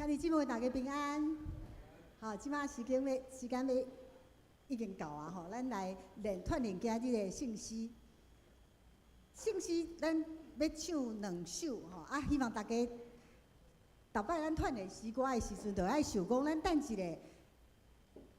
兄弟姊妹，大家平安。好，這馬時間欲已經到啊！吼，咱來練鍛鍊今日的聖詩。聖詩咱欲唱兩首吼，啊，希望大家逐擺咱鍛鍊詩歌的時陣，就愛想講，咱等一下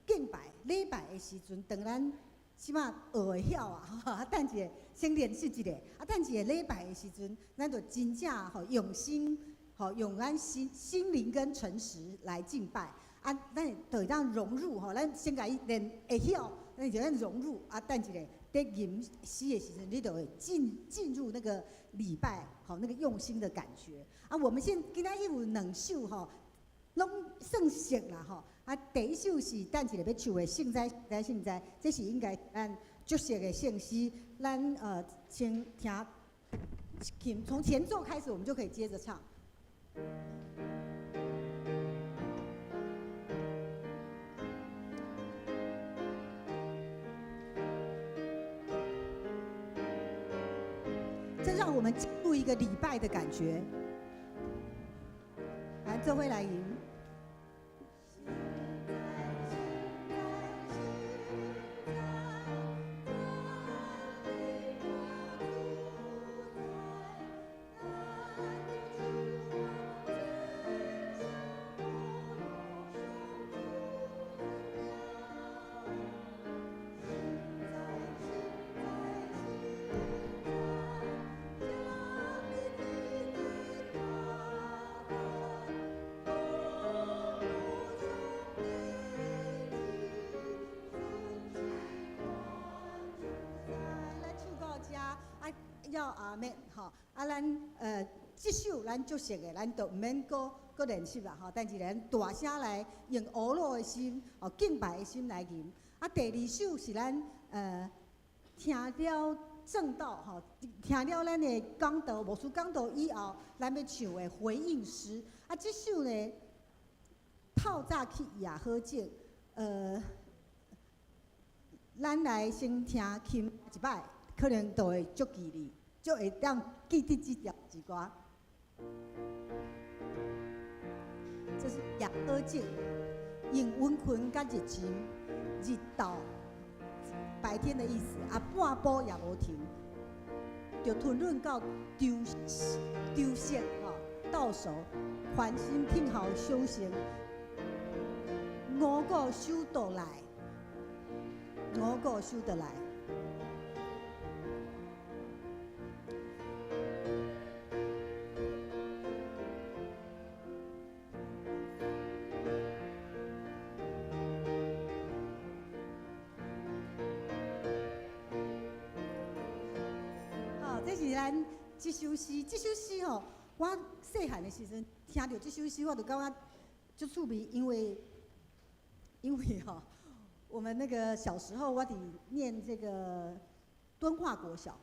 敬拜禮拜的時陣，當咱這馬學會曉啊，啊，等一下先練習一下，啊，等一下禮拜的時陣，咱就真正吼用心，吼用咱心靈跟誠實來敬拜。啊，咱就會當融入吼，咱先共伊練會曉，咱就咱融入啊，等一下佇吟詩的時陣，你就會進入那個禮拜，吼那個用心的感覺。啊，我們先今仔日有兩首吼，攏算熟啦吼。啊，第一首是等一下欲唱的《聖哉聖哉聖哉》，這是應該咱足熟的聖詩。咱先聽，從前奏開始，我們就可以接着唱。這讓我們進入一個禮拜的感覺。來，這回來吟。要阿們吼，啊，咱這首咱足熟的，咱就毋免閣閣練習啦吼。但是咱大聲來用呵咾的心，哦敬拜的心來吟。啊，第二首是咱聽了證道吼，聽了咱的講道，牧師講道以後，咱欲唱的回應詩。啊，這首呢，透早去耶好井，咱來先聽琴一擺，可能就會足記哩，就會當記得這條詩歌。這是耶好井，用溫泉佮熱情，日晝白天的意思，啊，半晡也無停，就吞忍到秋秋色吼，到手，歡心聽候收成，五穀收倒來，五穀收倒來。好，這是咱這首詩，這首詩吼，我細漢的時陣聽著這首詩，我就感覺足趣味，因為吼，我們那個小時候我佇念這個敦化國小，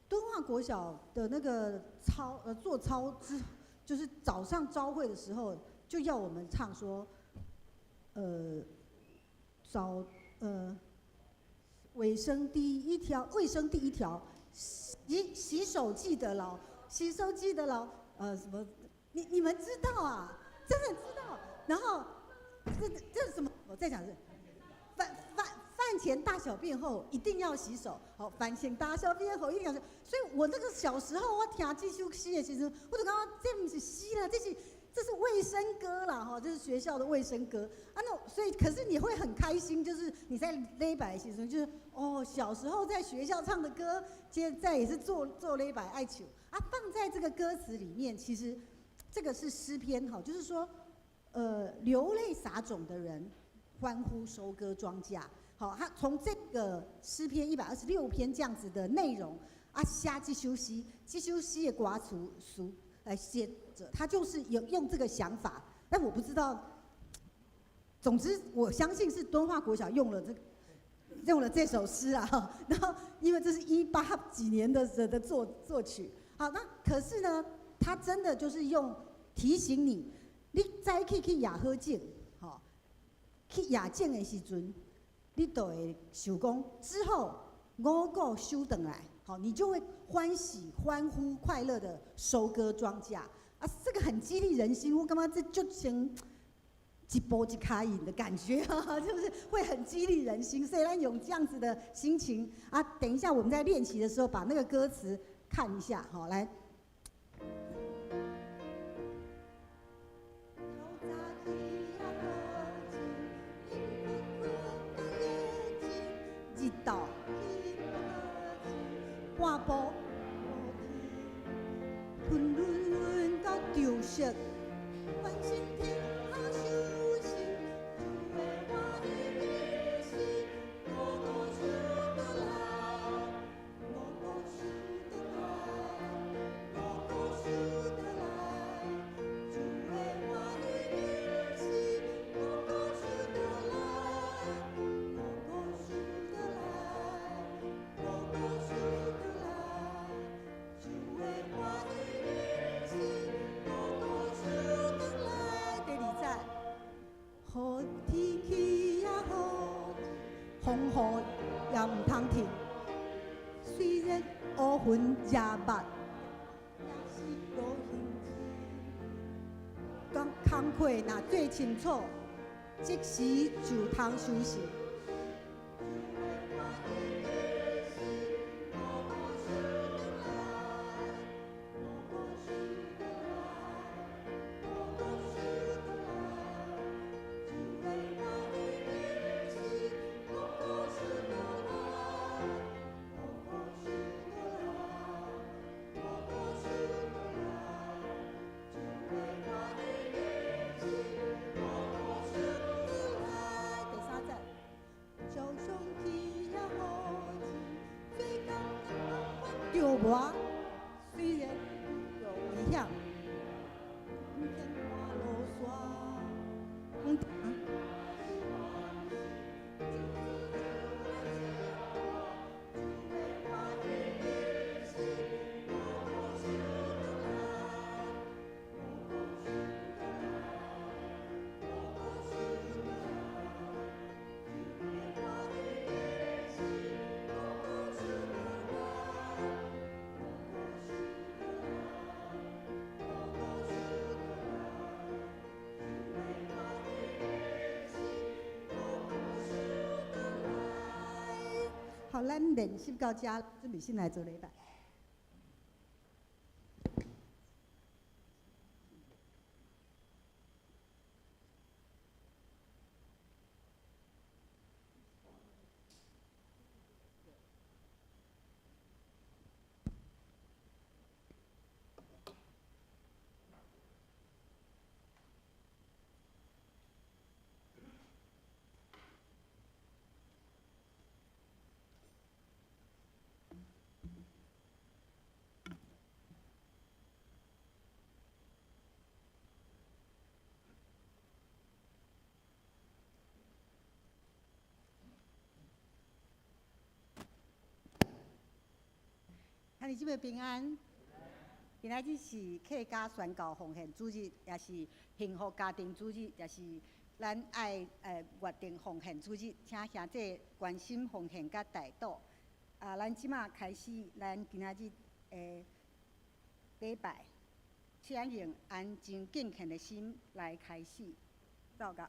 敦化國小的那個操做操之，就是早上朝會的時候就要我們唱說，早衛生第一條，衛生第一條。洗手記得牢，洗手記得牢，什麼？你們知道啊？真的知道？然後這是什麼？我再講一次，飯前大小便後一定要洗手。好，飯前大小便後一定要洗。所以我那個小時候我聽這首詩的時陣，我就感覺這毋是詩啦，這是衛生歌啦，哈，這是學校的衛生歌啊。那所以，可是你會很開心，就是你在禮拜的時陣，就是哦，小時候在學校唱的歌，現在也是做做禮拜愛唱啊。放在這個歌詞裡面，其實這個是詩篇哈，就是說，流淚撒種的人，歡呼收割莊稼。好，他從這個詩篇126篇這樣子的內容啊，寫這首詩，這首詩的歌詞書來寫者，他就是有用這個想法，但我不知道。總之，我相信是敦化國小用了這首詩啊。然後，因為這是一八幾年的作曲，好，那可是呢，他真的就是用提醒你，你早起去野好井，吼，去野井的時陣，你就會想講之後五穀收轉來，好，你就會歡喜、歡呼、快樂的收割莊稼啊，這個很激勵人心。我感覺這足像一步一跤印的感覺，就是會很激勵人心。所以咱用這樣子的心情啊，等一下我們在練習的時候，把那個歌詞看一下，好，來。日到半步，吞潤潤到著色，關心天下修行，主的歡喜時，五穀收轉來，五穀收轉來，五穀收轉來，主的歡喜時，五穀收轉來，五穀收轉來，五穀收轉來，主的歡喜時，五穀收轉來。第二節，好天氣也好，風雨也毋通停。雖然烏雲遮目，也是路行情。講工課若做清楚，即時就通收成。第三節，早上起也好做工著磨，雖然有危險，天落山。好，咱練習到遮，準備先來做禮拜。兄弟姊妹平安。今仔日是客家宣教奉獻主日，也是幸福家庭主日，也是咱愛月定奉獻主日，請兄弟關心奉獻佮代禱。啊，咱這馬開始，咱今仔日的禮拜，請用安靜敬虔的心來開始，禱告。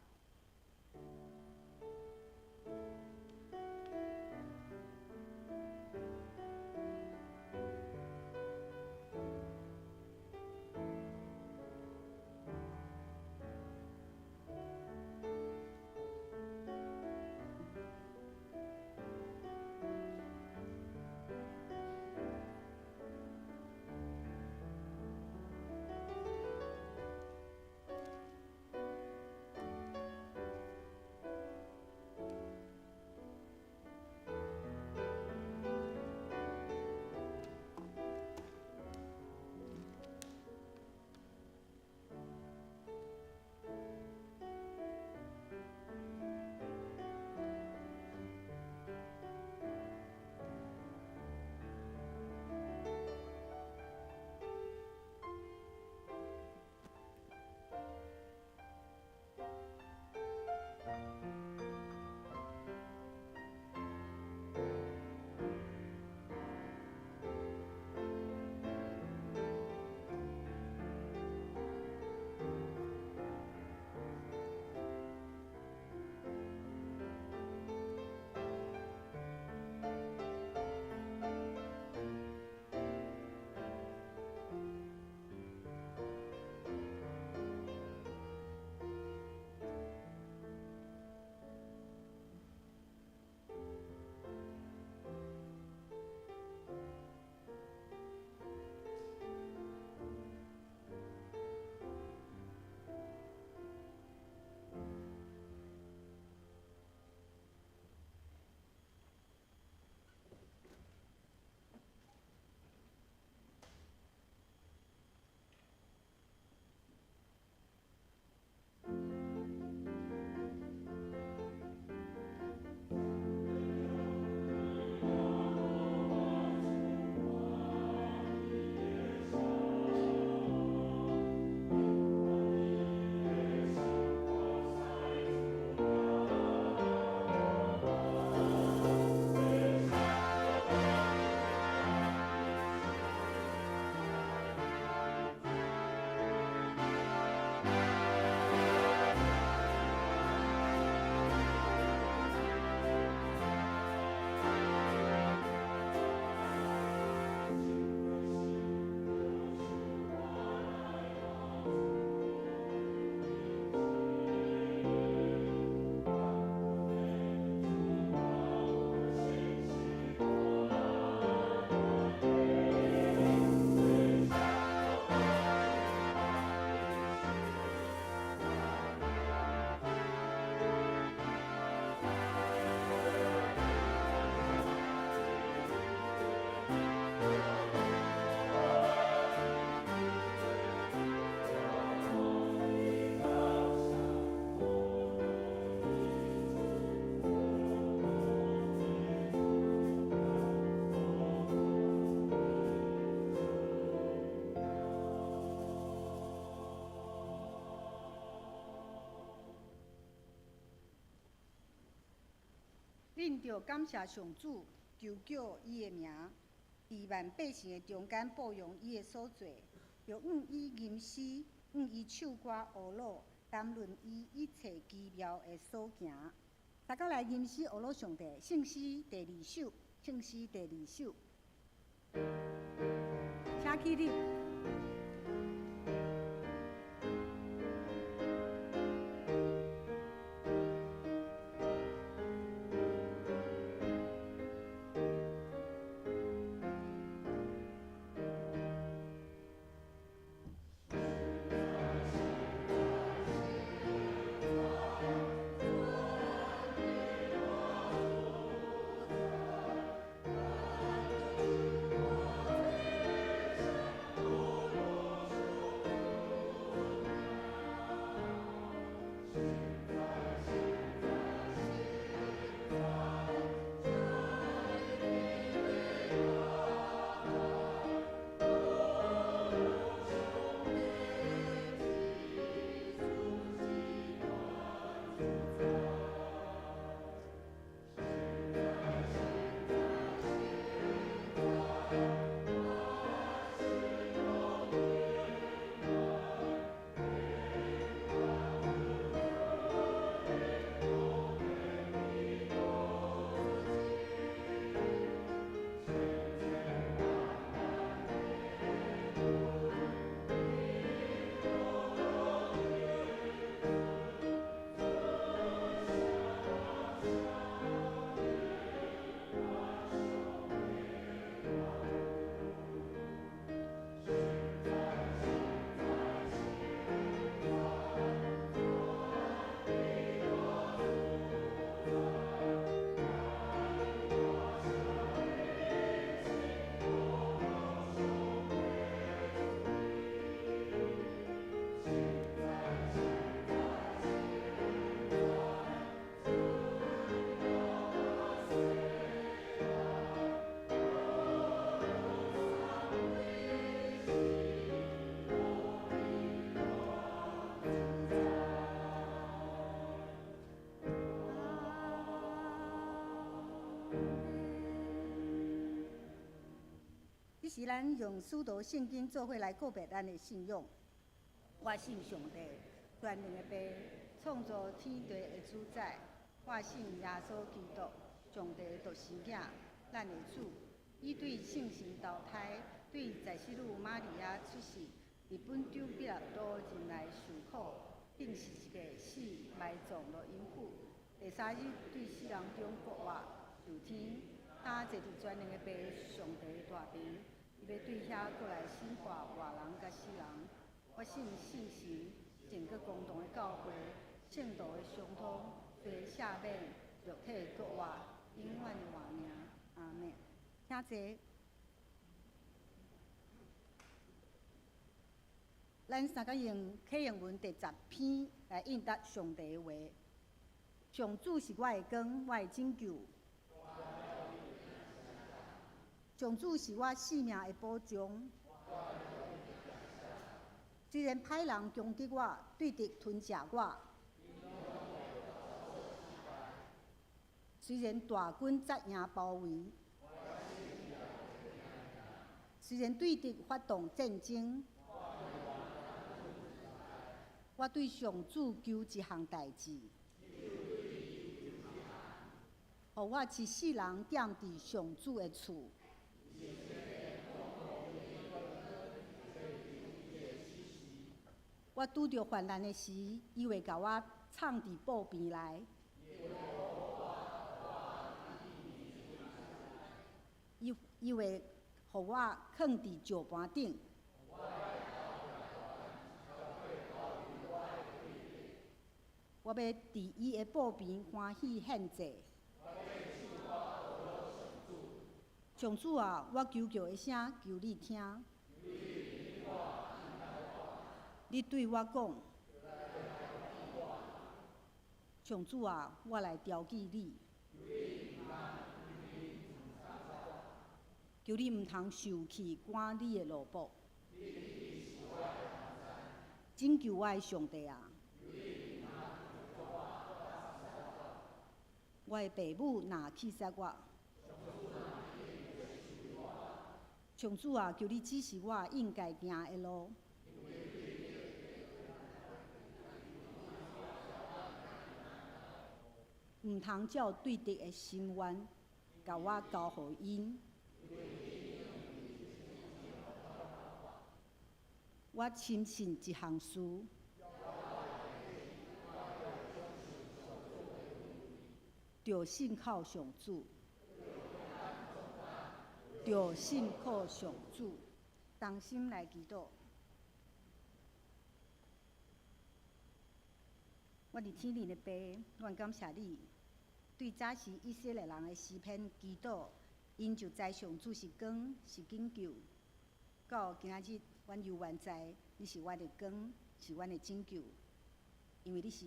恁著感謝上主，求叫伊的名，佇萬百姓的中間報揚伊的所做，著向伊吟詩，向伊唱歌呵咾，談論伊一切奇妙的所行。大家來吟詩呵咾上帝，聖詩第二首，聖詩第二首，請起立。這時咱用使徒聖經做伙來告白咱的信仰。我信上帝，全能的父，創造天地的主宰。我信耶穌基督，上帝的獨生囝，咱的主。伊對聖神投胎，對在聖女瑪利亞出世，佇本丟彼拉多入來受苦，釘十字架死，埋葬落陰府。第三日對死人中復活，上天，搭坐佇全能的父上帝大爿。伊欲對遐閣來審判活人佮死人。我信聖神，聖閣公同的教會，聖徒的相通，罪赦免，肉體復活，永遠的活命。阿們。請坐。咱三個用啟應文第十篇來應答上帝的話。上主是我的光，我的拯救。上主是我性命的保障。雖然歹人攻擊我，對敵吞食我，雖然大軍紮營包圍，雖然對敵發動戰爭，我對上主求一項代誌，予我一世人踮佇上主的厝。我拄著患難的時，伊會共我藏佇寶瓶內。伊會予我囥佇石盤頂。我欲佇伊的寶瓶歡喜獻祭。上主啊，我求叫的聲，求你聽。你對我講，上主啊，我來調記你。求你毋通受氣趕你的奴僕。拯救我的上帝啊！我的爸母若棄殺我，上主啊，求你指示我應該行的路。毋通照對敵的心願，共我交予𪜶。我深信一項事，著信靠上主，著信靠上主，同心來祈禱。阮佇天頂的父，阮感謝你，對早時以色列人的詩篇祈禱，𪜶就知上主是光，是拯救。到今仔日，阮猶原知你是阮的光，是阮的拯救，因為你是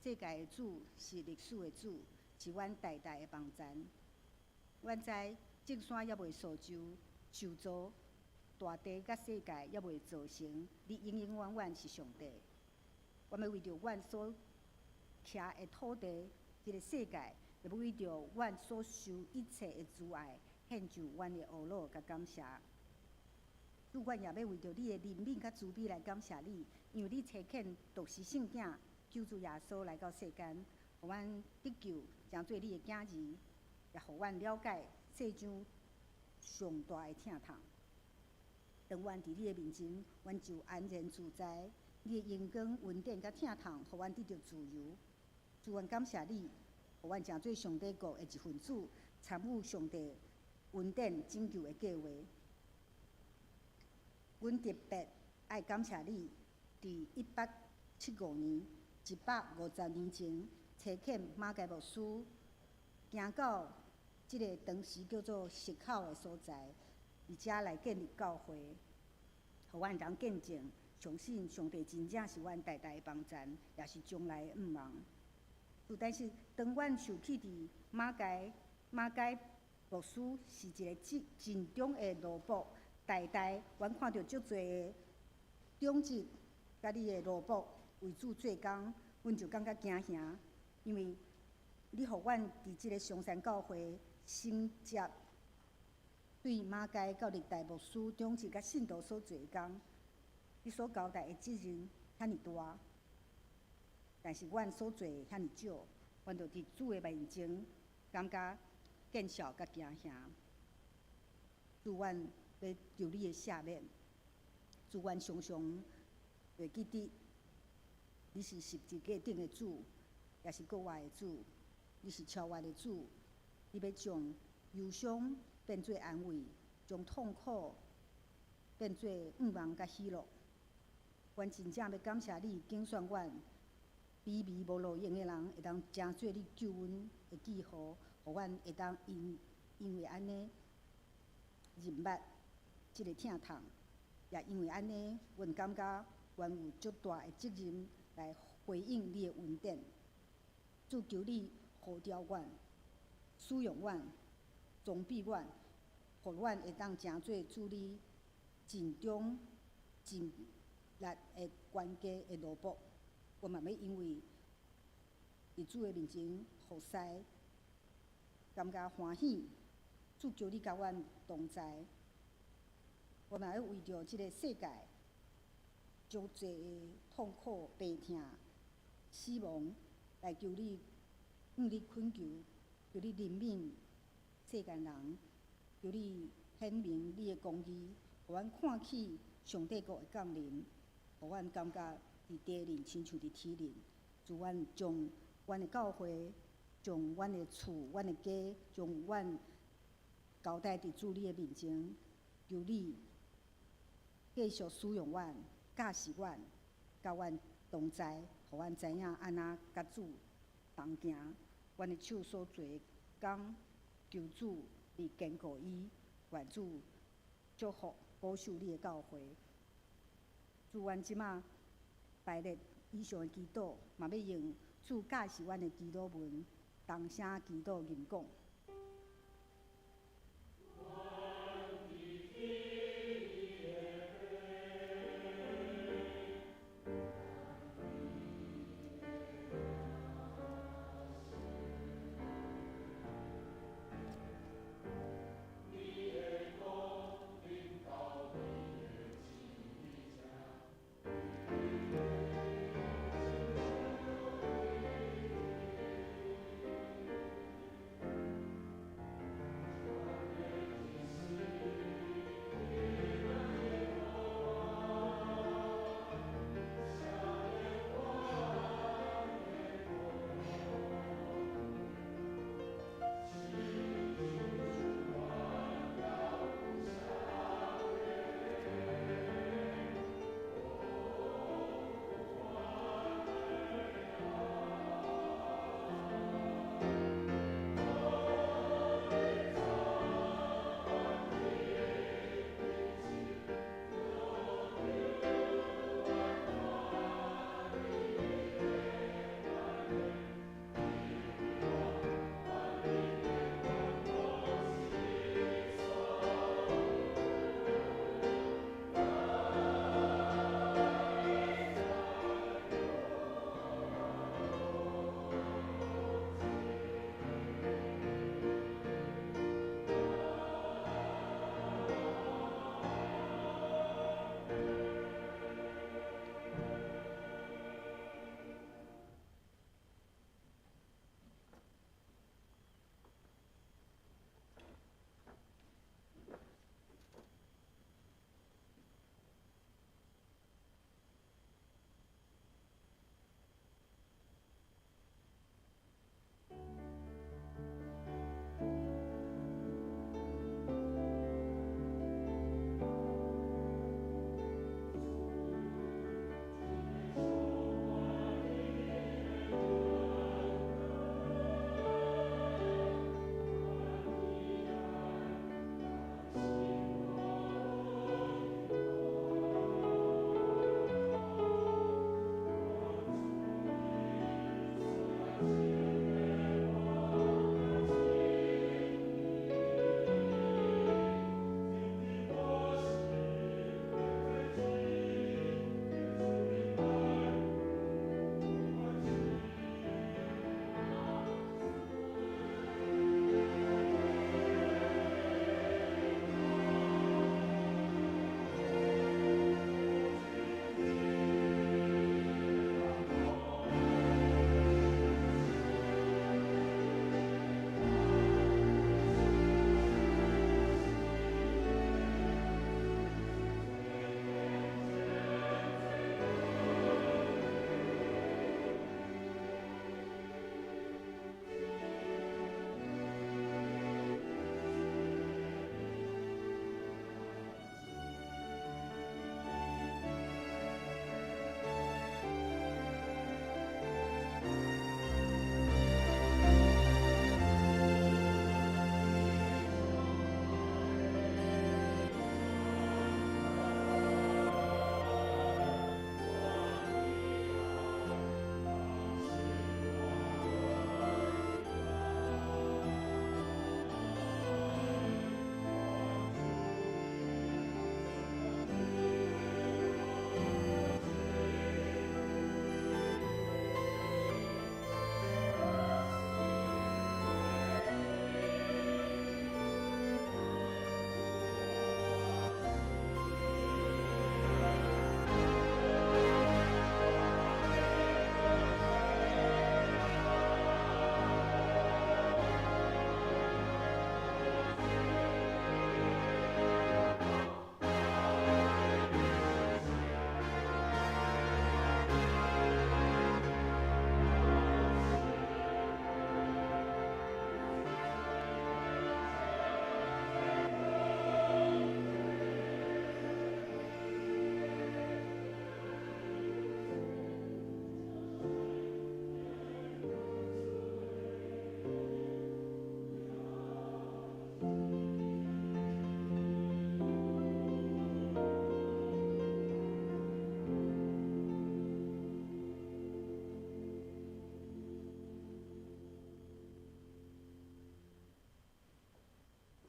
世界的主，是歷史的主，是阮代代的幫贊。阮知眾山猶未造就，受造，大地佮世界猶未造成，你永永遠遠是上帝。阮欲為著阮所徛的土地，這个世界，也欲為著阮所受一切的慈愛，獻上阮的懊惱佮感謝。主，阮也欲為著你的憐憫佮慈悲來感謝你，因為你差遣獨生聖子救主耶穌來到世間，予阮得救，成做你的囝兒，也予阮了解世上上大的疼痛。當阮佇你的面前，阮就安然自在。你的榮光、恩典佮疼痛，予阮得著自由。主，阮感謝你，予阮成做上帝國的一份子，參與上帝恩典拯救的計劃。阮特別愛感謝你，佇1875年，150年前，差遣馬偕牧師行到這个當時叫做石口的所在，佇遮來建立教會，予阮通見證，相信上帝真正是阮代代的幫贊，也是將來的向望。但是當阮想起佇馬偕馬偕牧師是一个真盡忠的奴僕，代代阮看著足濟的長執佮你的奴僕為主做工，阮就感覺驚嚇，因為你予阮佇這个松山教會承接對馬偕到歷代牧師長執佮信徒所做的工，你所交代的責任遐爾大，但是阮所做的遐爾少，阮就佇主的面前感覺見笑佮驚嚇。主，阮欲求你的赦免，主，阮常常會記得你是十字架頂的主，也是閣活的主，你是超越的主，你欲將憂傷變做安慰，將痛苦變做向望佮喜樂。阮真正欲感謝你，揀選阮卑微無路用的人，會當成做你救恩的記號，予阮會當因為按呢認捌這个疼痛，也因為按呢，阮感覺阮有足大的責任來回應你的恩典。主，求你呼召阮，使用阮，裝備阮，予阮會當成做主你盡忠盡力的管家的奴僕。我嘛欲因為佇主的面前服侍，感覺歡喜。主，求你佮阮同在。我嘛欲為著這个世界足濟的痛苦、病痛、死亡，來求你向你懇求，求你憐憫世間人，求你顯明你的公義，予阮看起上帝國的降臨，予阮感覺佇地輪親像佇天輪。主，阮將阮的教會，將阮的厝、阮的家，將阮交代佇主你的面前，求你繼續使用阮、教示阮、佮阮同在，予阮知影按怎佮主同行。阮的手所做的工，求主你堅固伊，願主祝福保守你的教會。主，阮這馬排列以上的祈禱，嘛欲用主教示阮的祈禱文，同聲祈禱吟講。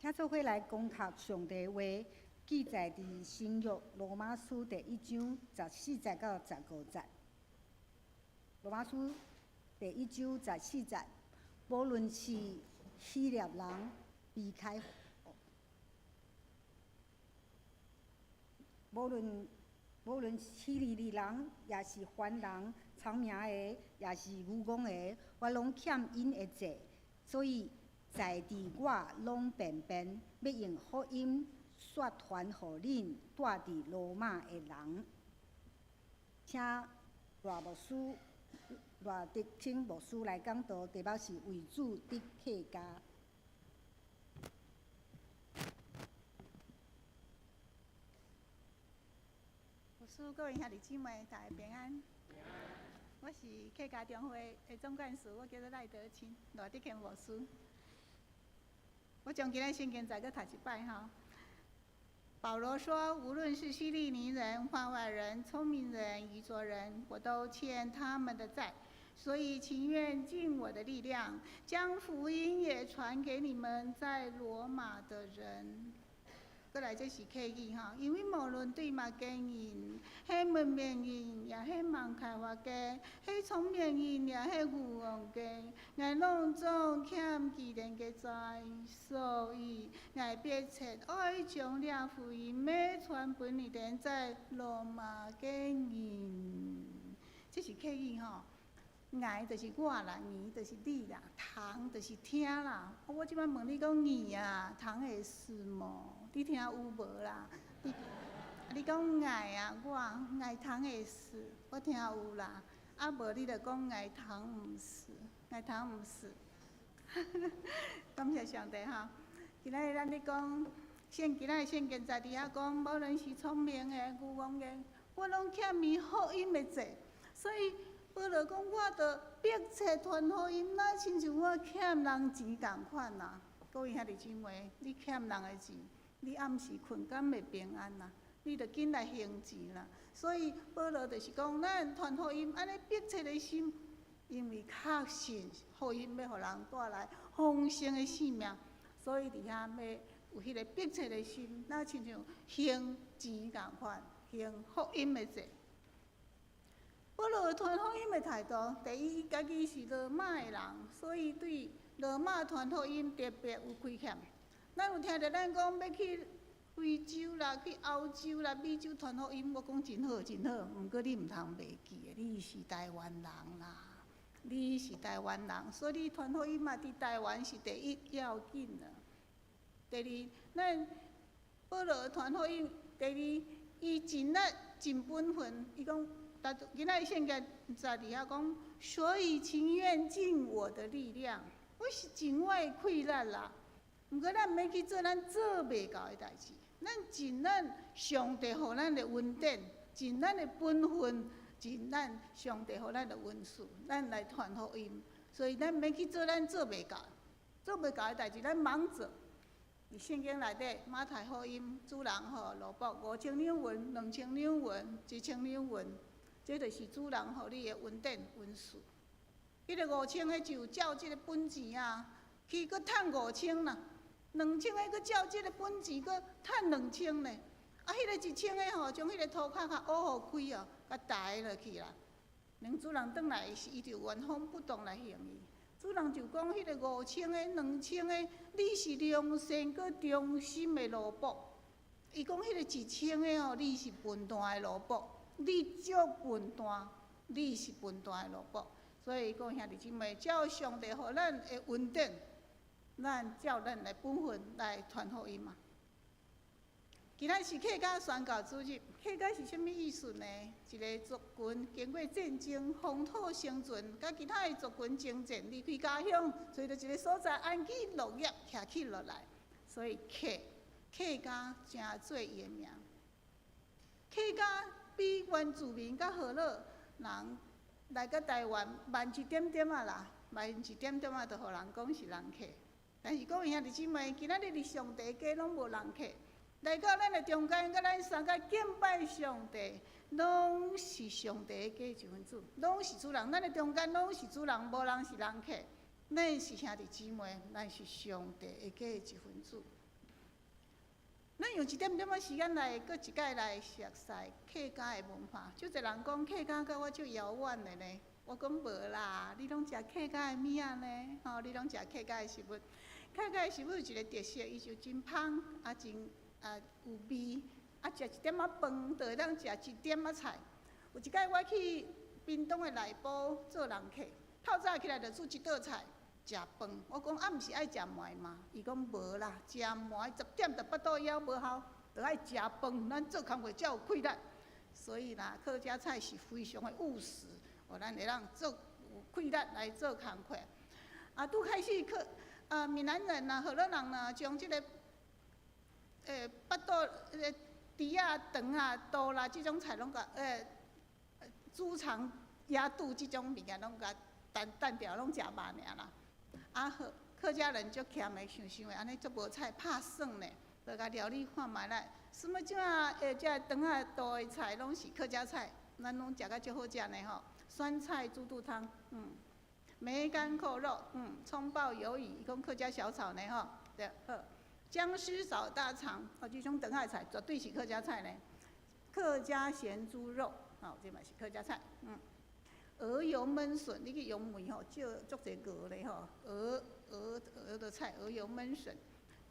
請做伙來攻讀上帝話，記載佇新約羅馬書第一章十四節到十五節。羅馬書第一章十四節，無論是希臘人避開，無論希利尼人，抑是凡人，聰明的，抑是愚戇的，我攏欠𪜶的債，所以在佇我攏便便，欲用福音宣傳予恁住佇羅馬的人。請賴牧師、賴德清牧師來講道，題目是為主得客家。牧師，各位兄弟姊妹，大家平安。我是客家中會的總幹事，我叫做賴德清，賴德清牧師。我將今仔聖經再閣讀一擺吼。保羅說：無論是希利尼人、化外人、聰明人、愚拙人，我都欠他們的債，所以情願盡我的力量，將福音也傳給你們在羅馬的人。閣來這是客語吼，因為無論對馬家人，彼文明人，抑彼茫開發家，彼聰明人，抑彼愚戇家，𠊎攏總欠其人的債，所以𠊎迫切愛將這福音欲傳分予恁在羅馬的人。這是客語吼。𠊎就是我啦，你就是你啦，通就是聽啦。我這擺問你講耳啊，通會死無？你聽有無啦？你講𠊎啊，我𠊎通會死，我聽有啦。啊無你就講𠊎通毋死，𠊎通毋死。感謝上帝吼！今仔日咱咧講聖，今仔日聖經在佇遐講，無論是聰明的、愚戇的，我攏欠伊福音的債，所以。保羅講，我著迫切傳福音，若親像我欠人錢仝款啦。各位兄弟姊妹，你欠人的錢，你暗時睏敢會平安啦？你著緊來還錢啦。所以保羅就是講，咱傳福音，按呢迫切的心，因為確信福音欲予人帶來豐盛的生命，所以佇遐欲有彼個迫切的心，若親像還錢仝款，還福音的債。保羅傳福音的態度，第一，伊家己是羅馬的人，所以對羅馬傳福音特別有虧欠。咱有聽著咱講欲去非洲啦，去歐洲啦、美洲傳福音，我講真好，真好。毋過你毋通袂記的，你是台灣人啦，你是台灣人，所以你傳福音嘛，佇台灣是第一要緊的。第二，咱保羅傳福音，第二，伊盡力盡本分，伊講。但今仔日聖經在佇遐講，所以情願盡我的力量，我是盡我的氣力啦。毋過咱毋免去做咱做袂到的代誌，咱盡咱上帝予咱的恩典，盡咱的本分，盡咱上帝予咱的恩賜，咱來傳福音。所以咱毋免去做咱做袂到、做袂到的代誌，咱茫做。佇聖經內底，馬太福音主人予奴僕5000兩銀、2000兩銀、1000兩銀。這就是主人予你的恩典恩賜。彼個五千个就照這個本錢啊，去閣趁五千啦；兩千个閣照這個本錢閣趁兩千呢。啊，彼個1000个吼，將彼個塗跤較挖予開哦，共刣落去啦。等主人轉來時，伊就原封不動來還伊。主人就講：彼個五千个、兩千个，你是良善閣忠心的奴僕。伊講彼個一千个吼，你是笨蛋的奴僕。你足笨蛋，你是笨蛋的奴僕，所以講兄弟姊妹，照上帝予咱的恩典，咱照咱的本分來傳福音嘛。今仔是客家宣教主日，客家是啥物意思呢？一个族群經過戰爭，風土生存，佮其他的族群爭戰，離開家鄉，揣著一个所在安居樂業，徛起落來，所以客家成做伊的名。客家比原住民佮河洛人來到台灣慢一點點仔啦，慢一點點仔，就予人講是人客。但是各位兄弟姊妹，今仔日佇上帝家攏無人客，來到咱的中間，佮咱相共敬拜上帝，攏是上帝的家一份子，攏是主人。咱的中間攏是主人，無人是人客。咱是兄弟姊妹，咱是上帝的家一份子。咱用一點點仔時間來，閣一擺來熟悉客家的文化。足濟人講客家佮我足遙遠的呢，我講無啦，你攏食客家的物仔呢，吼，你攏食客家的食物。客家的食物有一個特色，伊就真芳，啊真啊有味，啊食一點仔飯，就會當食一點仔菜。有一擺我去屏東的內埔做人客，透早起來就煮一道菜。食飯，我講啊，毋是愛食糜嗎？伊講無啦，食糜10點就腹肚枵無效，就愛食飯，咱做工課才有氣力。所以啦，客家菜是非常的務實，予咱會當做有氣力來做工課。啊，拄開始客啊，閩南人啊，河洛人啊，將這个腹肚彼个豬仔腸啊、肚啦這種菜攏共豬腸、鴨肚這種物件攏共澹澹掉，攏食肉爾啦。啊，客家人足儉的，想想的，按呢足無彩拍算呢，就共料理看覓來。什麼種啊？這腸仔肚的菜攏是客家菜，咱攏食甲足好食呢吼。酸菜豬肚湯，梅乾扣肉，蔥爆魷魚，伊講客家小炒呢吼，對，好。薑絲炒大腸，哦，這種腸仔菜絕對是客家菜呢。客家鹹豬肉，吼，這嘛是客家菜，鵝油燜筍，你去楊梅吼，少足濟鵝咧吼，鵝鵝鵝的菜，鵝油燜筍，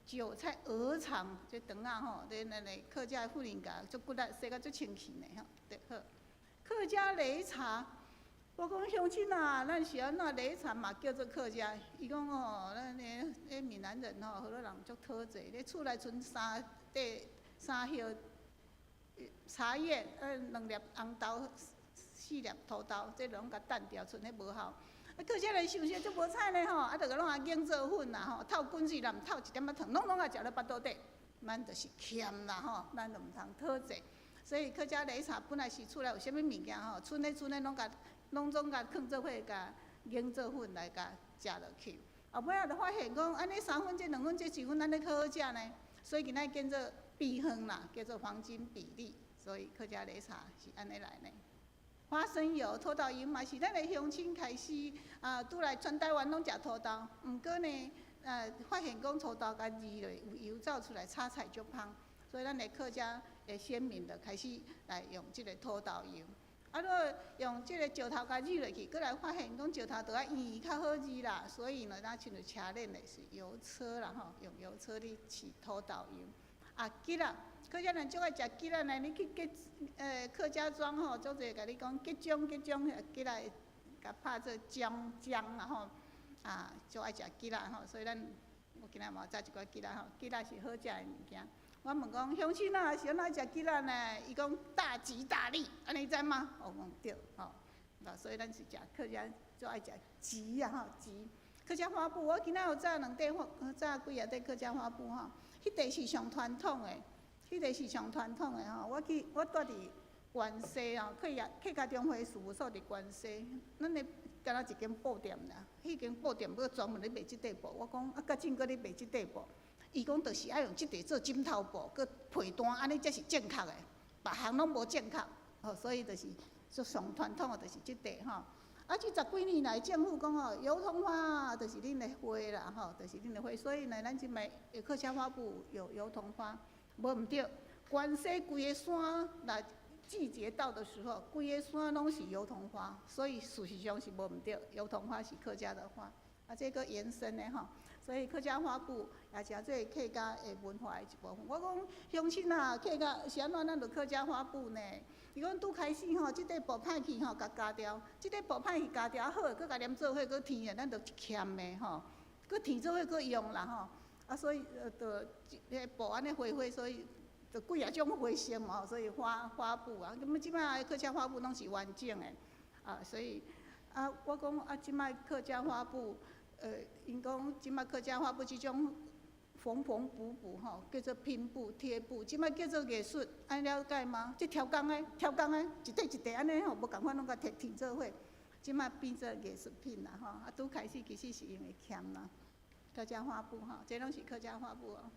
韭菜鵝腸，這腸仔吼，佇咱的客家的婦人家足骨力，洗甲足清氣呢吼，對好。客家擂茶，我講鄉親啊，咱是按怎擂茶嘛叫做客家？伊講吼，咱的彼閩南人吼，河洛人足討濟，咧厝內賰三塊三葉茶葉，兩粒紅豆。四粒土豆，這攏共澹掉，賰彼無效。啊，客家人想說足無彩呢吼，啊，就共攏共研做粉啦吼，透滾水，若毋透一點仔糖，攏攏共食咧腹肚底。咱就是儉啦吼，咱就毋通討濟。所以客家擂茶本來是厝內有啥物物件吼，賰咧賰咧攏共攏總共囥做伙，共研做粉來共食落去。後尾仔就發現講，按呢3分這2分這1分，按呢較好食呢。所以今仔叫做比方啦，叫做黃金比例。所以客家擂茶是按呢來的。花生油、土豆油嘛是咱的鄉親開始啊，拄來全台灣攏食土豆。毋過呢，發現講土豆共煮落有油走出來炒菜足芳，所以咱的客家的先民就開始來用這个土豆油。啊，若用這个石頭共煮落去，閣來發現講石頭著愛圓圓較好煮啦，所以呢，咱親像車輪的是油車啦吼，用油車咧飼土豆油。啊，桔仔，客家人足愛食桔仔呢。你去桔客家莊吼，足濟共你講桔漿桔漿，桔仔會共拍做漿漿啦吼，啊，足愛食桔仔吼，所以咱我今仔嘛有紮一寡桔仔吼，桔仔是好食的物件。我問講鄉親啊，是按怎食桔仔呢？伊講大吉大利，按呢知嗎？我講對，吼，啊，所以咱是食客家足愛食桔啊吼，桔。客家花布，我今仔有紮兩塊花，紮幾仔塊客家花布吼。彼塊是上傳統的，彼塊是上傳統的吼。我去，我蹛佇關西吼，客家中會事務所佇關西，咱的敢若一間布店爾，彼間布店閣專門咧賣這塊布。我講啊，較正閣咧賣這塊布，伊講就是愛用這塊做枕頭布，閣被單，按呢才是正確的，別項攏無正確。吼，所以就是說上傳統的就是這塊吼。啊，這十幾年來，政府講吼，油桐花就是恁的花啦，吼，就是恁的花。所以呢，咱這擺客家花布有油桐花，無毋對。關西規个山，若季節到的時候，規个山攏是油桐花，所以事實上是無毋對，油桐花是客家的花。啊，這閣延伸的吼，所以客家花布也誠做客家的文化的一部分。我講鄉親啊，客家是按怎咱著客家花布呢？伊講拄開始吼，這塊布歹去吼，共鉸掉；這塊布歹去鉸掉，好的，閣共黏做伙，閣添的，咱著儉的吼，閣添做伙閣用啦吼。啊，所以就彼个布按呢花花，所以就幾仔種花色嘛，所以花布啊，咁這擺客家花布攏是完整的，啊，所以啊，我講啊，這擺客家花布，𪜶講這擺客家花布這種縫縫補補吼，叫做拼布貼布，這擺叫做藝術，按了解嗎？這超工的，超工的，一塊一塊按呢吼，無仝款攏共貼貼做伙，這擺變做藝術品啦吼。啊，拄開始其實是因為儉啦，客家花布吼，這攏是客家花布哦。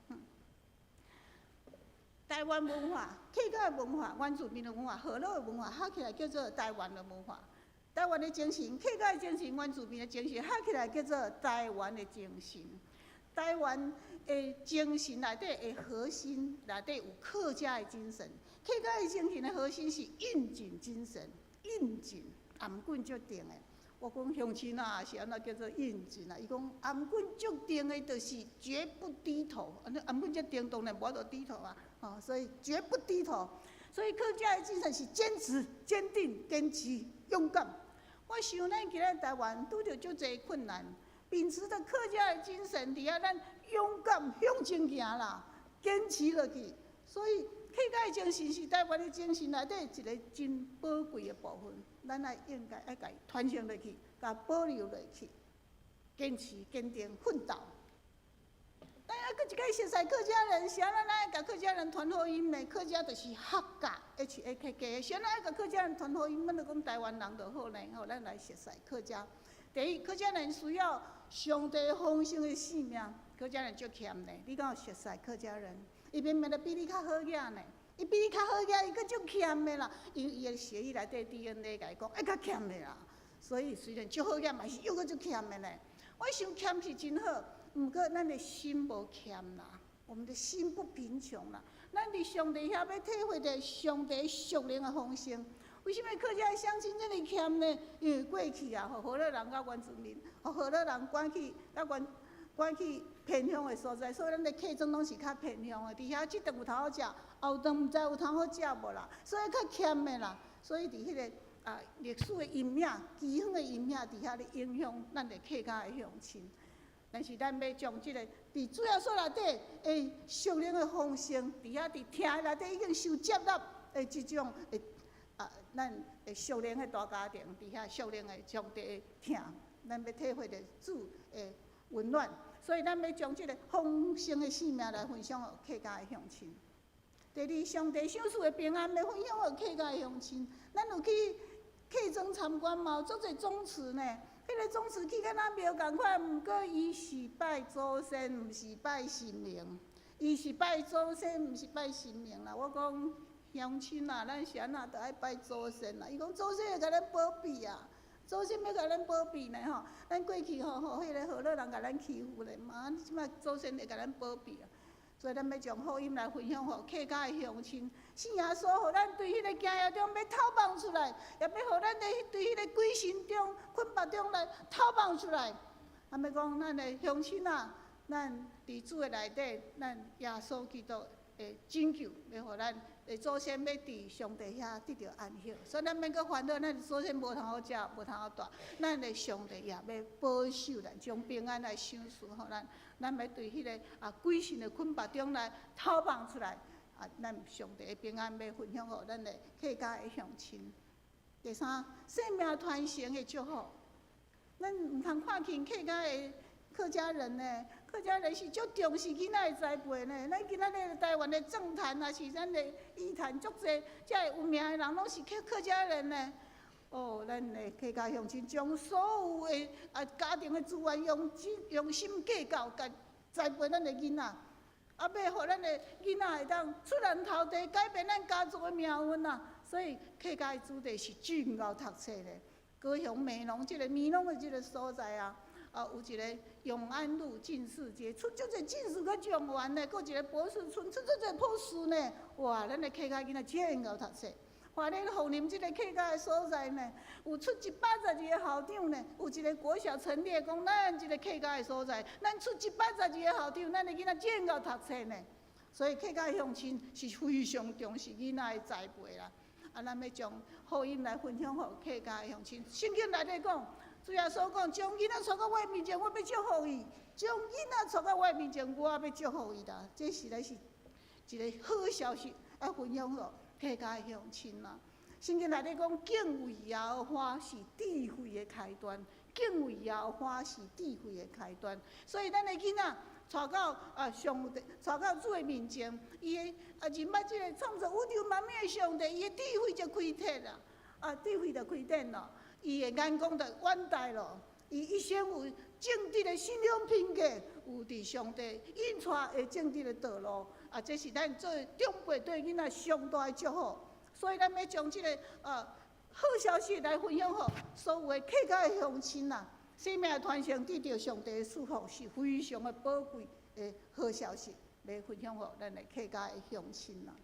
台灣文化、客家文化、原住民的文化、河洛的文化，合起來叫做台灣的文化。台灣的精神、客家的精神、原住民的精神，合起來叫做台灣的精神。台灣的精神內底的核心內底有客家的精神。客家的精神的核心是應景精神，應景頷頸足定的。我講鄉親啊，是按怎叫做應景啊？伊講頷頸足定的，就是絕不低頭。按呢頷頸遮定，當然無法度低頭啊！吼，所以絕不低頭。所以客家的精神是堅持、堅定、堅持、勇敢。我想咱今仔台灣拄著足濟困難，秉持著客家的精神，佇遐咱勇敢向前行啦，堅持落去。所以客家的精神是台灣的精神內底一个真寶貴的部分，咱愛應該愛共伊傳承落去，共保留落去，堅持、堅定、奮鬥。咱猶閣一个熟似客家人，是按怎咱愛共客家人傳福音呢？客家就是客家，H A K K，是按怎愛共客家人傳福音？咱就講台灣人就好呢。吼，咱來熟似客家。第一，客家人需要上帝豐盛的性命，客家人足儉呢。你敢有熟似客家人？伊明明就比你較好額呢，伊比你較好額，伊閣足儉的啦。因為伊的血液內底 DNA 共伊講，會較儉的啦。所以雖然足好額，嘛是猶閣足儉的呢。我想儉是真好，毋過咱的心無儉啦，我們的心不貧窮啦。咱佇上帝遐欲體會著上帝屬靈的豐盛。為啥物客家的鄉親遮爾儉呢？因為過去啊，予河洛人佮原住民，予河洛人趕去，佮原趕去偏鄉的所在，所以咱的客莊攏是較偏鄉的。佇遐這頓有通好食，後頓毋知有通好食無啦，所以較儉的啦。所以佇彼个啊歷史的陰影、饑荒的陰影佇遐咧影響咱的客家的鄉親。但是咱欲將這个佇主耶穌內底的屬靈的豐盛，佇遐佇疼內底已經受接納的這種的啊，咱的屬靈的大家庭，佇遐屬靈的上帝的疼，咱欲體會著主的溫暖。所以咱欲將這个豐盛的性命來分享予客家的鄉親。第二，上帝賞賜的平安欲分享予客家的鄉親。咱有去客莊參觀嘛？有足濟宗祠呢。彼个宗祠起敢若廟仝款，毋過伊是拜祖先，毋是拜神明。伊是拜祖先，毋是拜神明啦。我講鄉親啊，咱是按怎著愛拜祖先啦。伊講祖先會共咱保庇啊。祖先欲共咱保庇呢吼，咱過去吼予彼个河洛人共咱欺負咧嘛，這擺祖先會共咱保庇啊。所以咱欲將福音來分享予客家的鄉親，信耶穌予咱對彼个驚嚇中欲透放出來，也欲予咱的對彼个鬼神中捆縛中來透放出來。啊，欲講咱的鄉親啊，咱佇主的內底，咱耶穌基督的拯救，欲予咱的祖先欲佇上帝遐得著安息。所以咱免閣煩惱，咱的祖先無通好食，無通好蹛，咱的上帝也欲保守咱，將平安來賞賜予咱。咱欲對彼个啊鬼神的捆縛中來透放出來，啊，咱上帝的平安欲分享予咱的客家的鄉親。第三，生命傳承的祝福，咱毋通看輕客家的客家人呢。客家人是足重視囡仔的栽培呢。咱今仔日台灣的政壇啊，是咱的藝壇足濟，遮个有名的人攏是客家人呢。哦，咱的客家鄉親將所有的啊家庭的資源用心計較，共栽培咱的囡仔，啊，欲予咱的囡仔會當出人頭地，改變咱家族的命運啊！所以客家的子弟是真𠢕讀冊的。高雄美濃這个美濃的這个所在啊，啊有一个永安路進士街，出足濟進士佮狀元呢，閣一个博士村出足濟博士呢。哇，咱的客家囡仔真𠢕讀冊。花蓮鳳林這个客家的所在呢，有出112個校長呢，有一个國小陳列講咱這个客家的所在，咱出112個校長，咱的囡仔真𠢕讀冊呢。所以客家鄉親是非常重視囡仔的栽培啦。啊，咱欲將福音來分享予客家的鄉親。聖經內底講，主耶穌講，將囡仔帶到我面前，我欲祝福伊；將囡仔帶到我面前，我欲祝福伊啦。這實在是一个好消息，愛分享予客家的鄉親啦。聖經內底講，敬畏耶和華是智慧的開端，敬畏耶和華是智慧的開端。所以咱的囡仔帶到啊上帝，帶到主的面前，伊會啊認捌這个創造宇宙萬物的上帝，伊的智慧就開啟啦，啊智慧就開展咯，伊的眼光就遠大咯，伊一生有正直的信仰品格，有佇上帝引帶的正直的道路，啊，這是咱做長輩對囡仔上大的祝福。所以咱欲將這个好消息來分享予所有的客家的鄉親啊。生命的傳承，得著上帝的祝福是非常的寶貴的好消息，來分享予咱的客家的鄉親啦。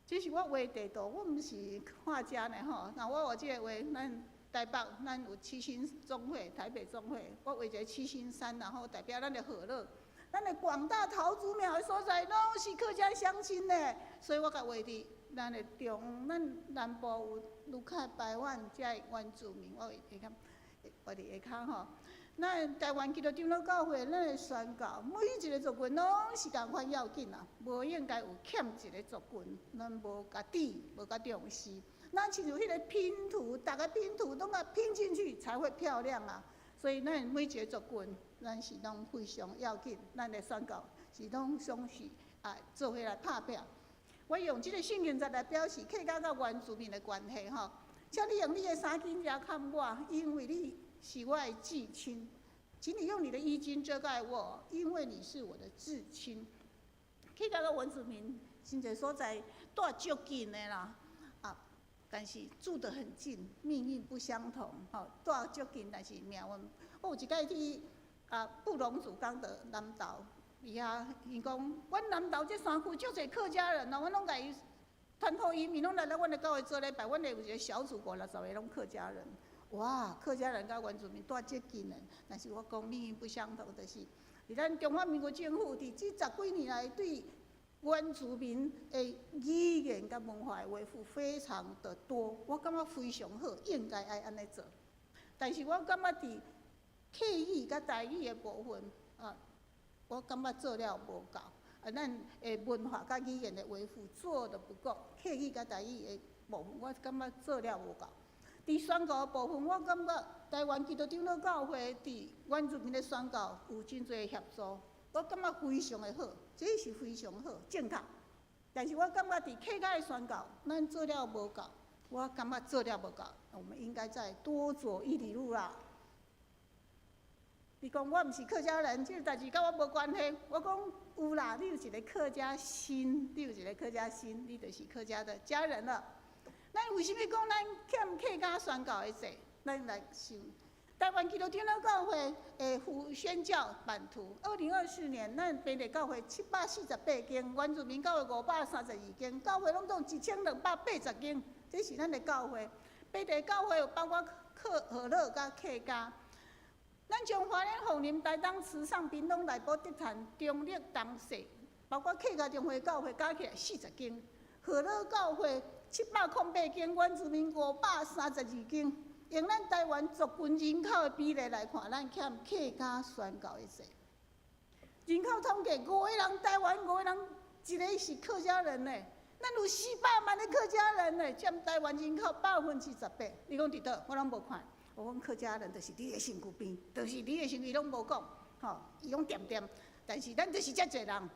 這是我畫地圖，我毋是畫家呢吼。那我畫這個畫，咱台北咱有七星總會、台北總會，我畫一個七星山，然後代表咱的和樂。咱的廣大桃竹苗的所在，攏是客家鄉親呢，所以我共畫佇咱的中，咱南部有魯凱、排灣遮的原住民，我畫下跤，畫佇下跤吼。咱台灣基督長老教會，咱的宣教，每一个族群攏是仝款要緊啊，無應該有欠一个族群，咱無共注，無共重視。咱親像彼个拼圖，逐个拼圖攏共拼進去才會漂亮啊。所以咱每一个族群，咱是攏非常要緊，咱的宣教是攏總是啊做伙來拍拚。我用這个聖經節來表示客家佮原住民的關係吼。請你用你的衫巾遮蓋我，因為你是我的至親，請你用你的衣襟遮蓋我，因為你是我的至親。客家佮原住民真濟所在蹛足近的啦，啊，但是住得很近，命運不相同，吼，蹛足近，但是命運。我有一擺去啊布農族講到南投，伊遐伊講，阮南投這山區足濟客家人哦，阮攏共伊團體移民攏來來阮的教會做禮拜，阮的有一個小組五六十個攏客家人。哇，客家人佮原住民蹛足近的，但是我講命運不相同，就是佇咱中華民國政府佇這十幾年來對原住民的語言佮文化的維護非常的多，我感覺非常好，應該愛按呢做。但是我感覺佇客語佮台語的部分啊，我感覺做了無夠，啊，咱的文化佮語言的維護做得不夠，客語佮台語的部分，我感覺做了無夠。佇宣教的部分，我感覺台灣基督長老教會佇原住民的宣教有真濟協助，我感覺非常的好，這是非常好，正確。但是我感覺佇客家的宣教，咱做了無夠，我感覺做了無夠，我們應該再多走一里路啦。你講我毋是客家人，這個代誌佮我無關係。我講有啦，你有一個客家心，你有一個客家心，你就是客家的家人了。咱為啥物講咱欠客家宣教的濟？咱來想，台灣基督長老教會的副宣教版圖，2024年咱本地教會748間，原住民教會532間，教會攏總1280間，這是咱的教會。本地教會有包括客和樂佮客家。咱將花蓮、鳳林、台東、池上、屏東、內埔、竹田、中壢、東勢，包括客家中會教會加起來40間，和樂教會708間，原住民532間。用咱台灣族群人口的比例來看，咱欠客家宣教的濟。人口統計五個人，台灣五個人一個是客家人呢。咱有400萬的客家人呢，佔台灣人口18%。你講佇佗？我攏無看。我講客家人就是佇的身軀邊，就是佇的身軀，伊攏無講，吼，伊攏恬恬。但是咱就是遮濟人，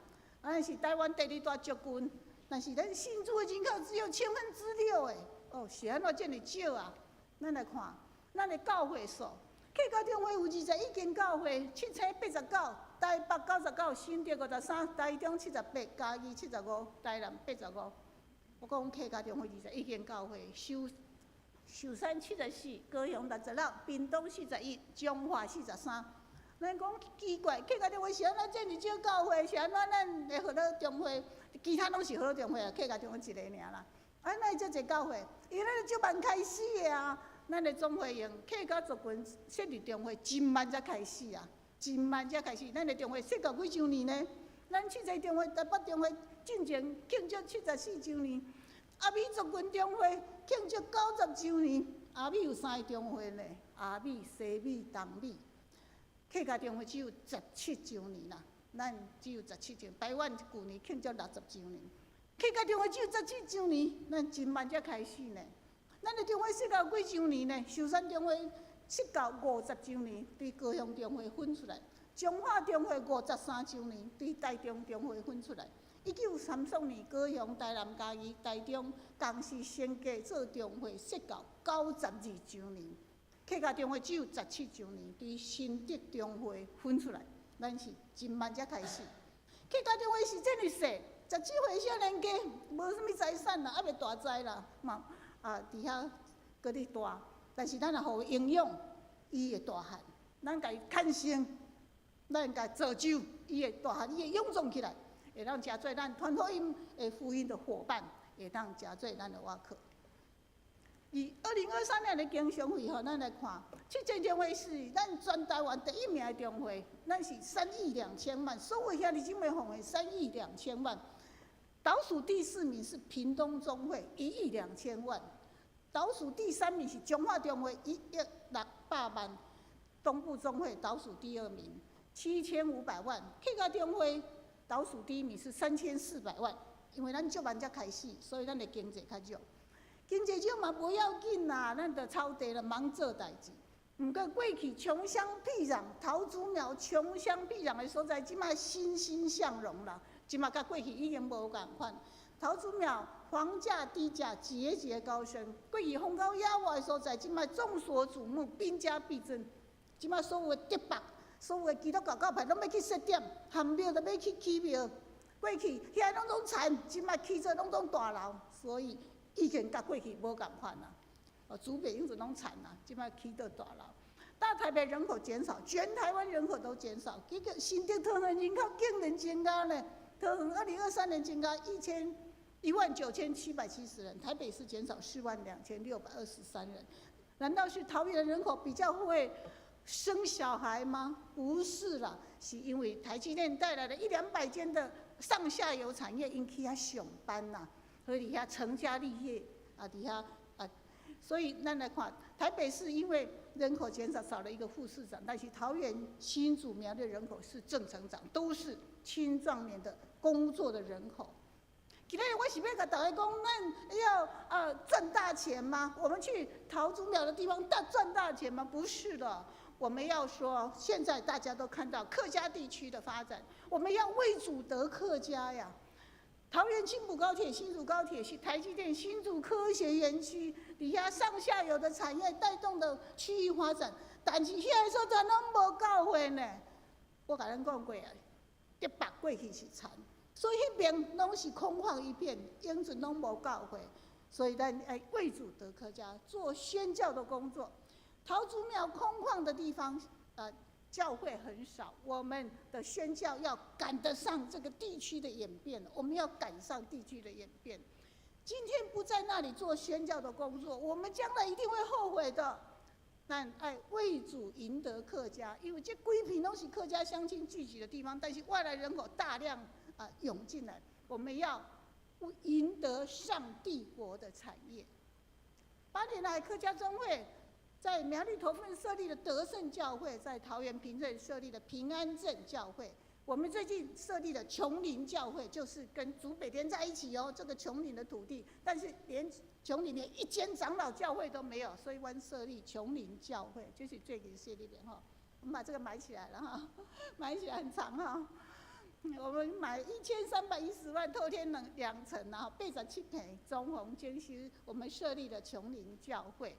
咱是台灣第二大族群，但是咱信主的人口只有千分之六的，哦，是按怎遮爾少啊？咱來看，咱的教會數，客家中會有21間教會，7089，台北99，新竹53，台中78，嘉義75，台南85。我講客家中會21間教會，壽山74，高雄66，屏東41，彰化43。咱講奇怪，客家中會是按怎遮爾少教會？是按怎咱的和樂中會，其他攏是和樂中會啊，客家中會一个爾啦。啊，哪會遮濟教會？因為咱足慢開始的啊。咱的總會用客家族群設立中會，真慢才開始啊，真慢才開始。咱的中會設到幾週年呢？咱七濟中會、台北中會進前慶祝74週年，阿美族群中會慶祝90週年。阿美有三个中會呢，阿美、西美、東美。客家中會只有十七週年啦，咱只有十七週，台灣舊年慶祝60週年。客家中會只有十七週年，咱真慢才開始呢。咱的中會設到幾週年呢？壽山中會設到50週年，對高雄中會分出來；彰化中會53週年，對台中中會分出來。1936年，高雄、台南、嘉義、台中同時升格做中會，設到92週年。客家中會只有十七週年，對新竹中會分出來，咱是真慢才開始。客家中會是遮爾細，17歲少年家，無啥物財產啦，猶未大災啦，嘛啊佇遐閣咧蹛，但是咱若予營養，伊會大漢。咱共伊牽成，咱共造就，伊會大漢，伊會勇壯起來，會當成做咱傳福音的福音的夥伴，會當成做咱的倚靠。以2023年的經常費吼，咱來看，七間教會是咱全台灣第一名的中會，咱是3億2千萬，所有兄弟姊妹奉獻三億兩千萬。倒數第四名是屏東中會，1億2千萬。倒數第三名是彰化中會，1億600萬。東部中會倒數第二名，7500萬。客家中會倒數第一名是3400萬。因為咱足晚才開始，所以咱的經濟較少。經濟少嘛無要緊啦，咱就草地啦，忙做代誌。毋過過去窮鄉僻壤、桃竹苗窮鄉僻壤的所在，這擺欣欣向榮啦。這擺佮過去已經無仝款。桃竹苗房價地價節節高升，過去荒郊野外的所在，這擺眾所矚目，兵家必爭。這擺所有的竹北，所有的基督教教派攏欲去設點，菸廟都欲去起廟。過去遐攏總田，這擺起做攏總大樓，所以已經佮過去無仝款啦。哦，竹北永子攏田啦，這擺起做大樓。大台北人口減少，全台灣人口都減少，結果新竹桃園人口竟然增加呢。桃園2023年增加19770人，台北市減少42623人。難道是桃園人口比較會生小孩嗎？不是啦，是因為台積電帶來了一兩百間的上下游產業，𪜶去遐上班啦，所以佇遐成家立業啊，佇遐啊，所以咱來看台北市因為人口減少，少了一個副市長，但是桃園新竹苗栗人口是正成長，都是青壯年的工作的人口。今日我是欲共大家講，咱要賺大錢嗎？我們去桃竹苗的地方大賺大錢嗎？不是的，我們要說，現在大家都看到客家地區的發展，我們要為主得客家呀。桃園青埔高鐵、新竹高鐵是台積電新竹科學園區底下上下游的產業帶動的區域發展，但是遐个所在攏無教會呢。我共恁講過啊，竹北過去是田，所以彼邊攏是空曠一片，永準攏無教會，所以咱愛為主得客家做宣教的工作。桃竹苗空曠的地方，教會很少，我們的宣教要趕得上這個地區的演變，我們要趕上地區的演變。今天不在那裡做宣教的工作，我們將來一定會後悔的。咱愛為主贏得客家，因為這幾片攏是客家鄉親聚集的地方，但是外來人口大量啊湧進來，我們要贏得上帝國的產業。8年來，客家中會在苗栗頭份設立了得勝教會，在桃園平鎮設立了平安鎮教會。我們最近設立了芎林教會，就是跟竹北連在一起哦，這個芎林的土地，但是連芎林連一間長老教會都沒有，所以阮設立芎林教會，就是最近設立的哈。我們把這個買起來了哈，買起來很長哈。我們買1310萬，透天兩層，然後87坪，裝潢精修，我們設立了芎林教會。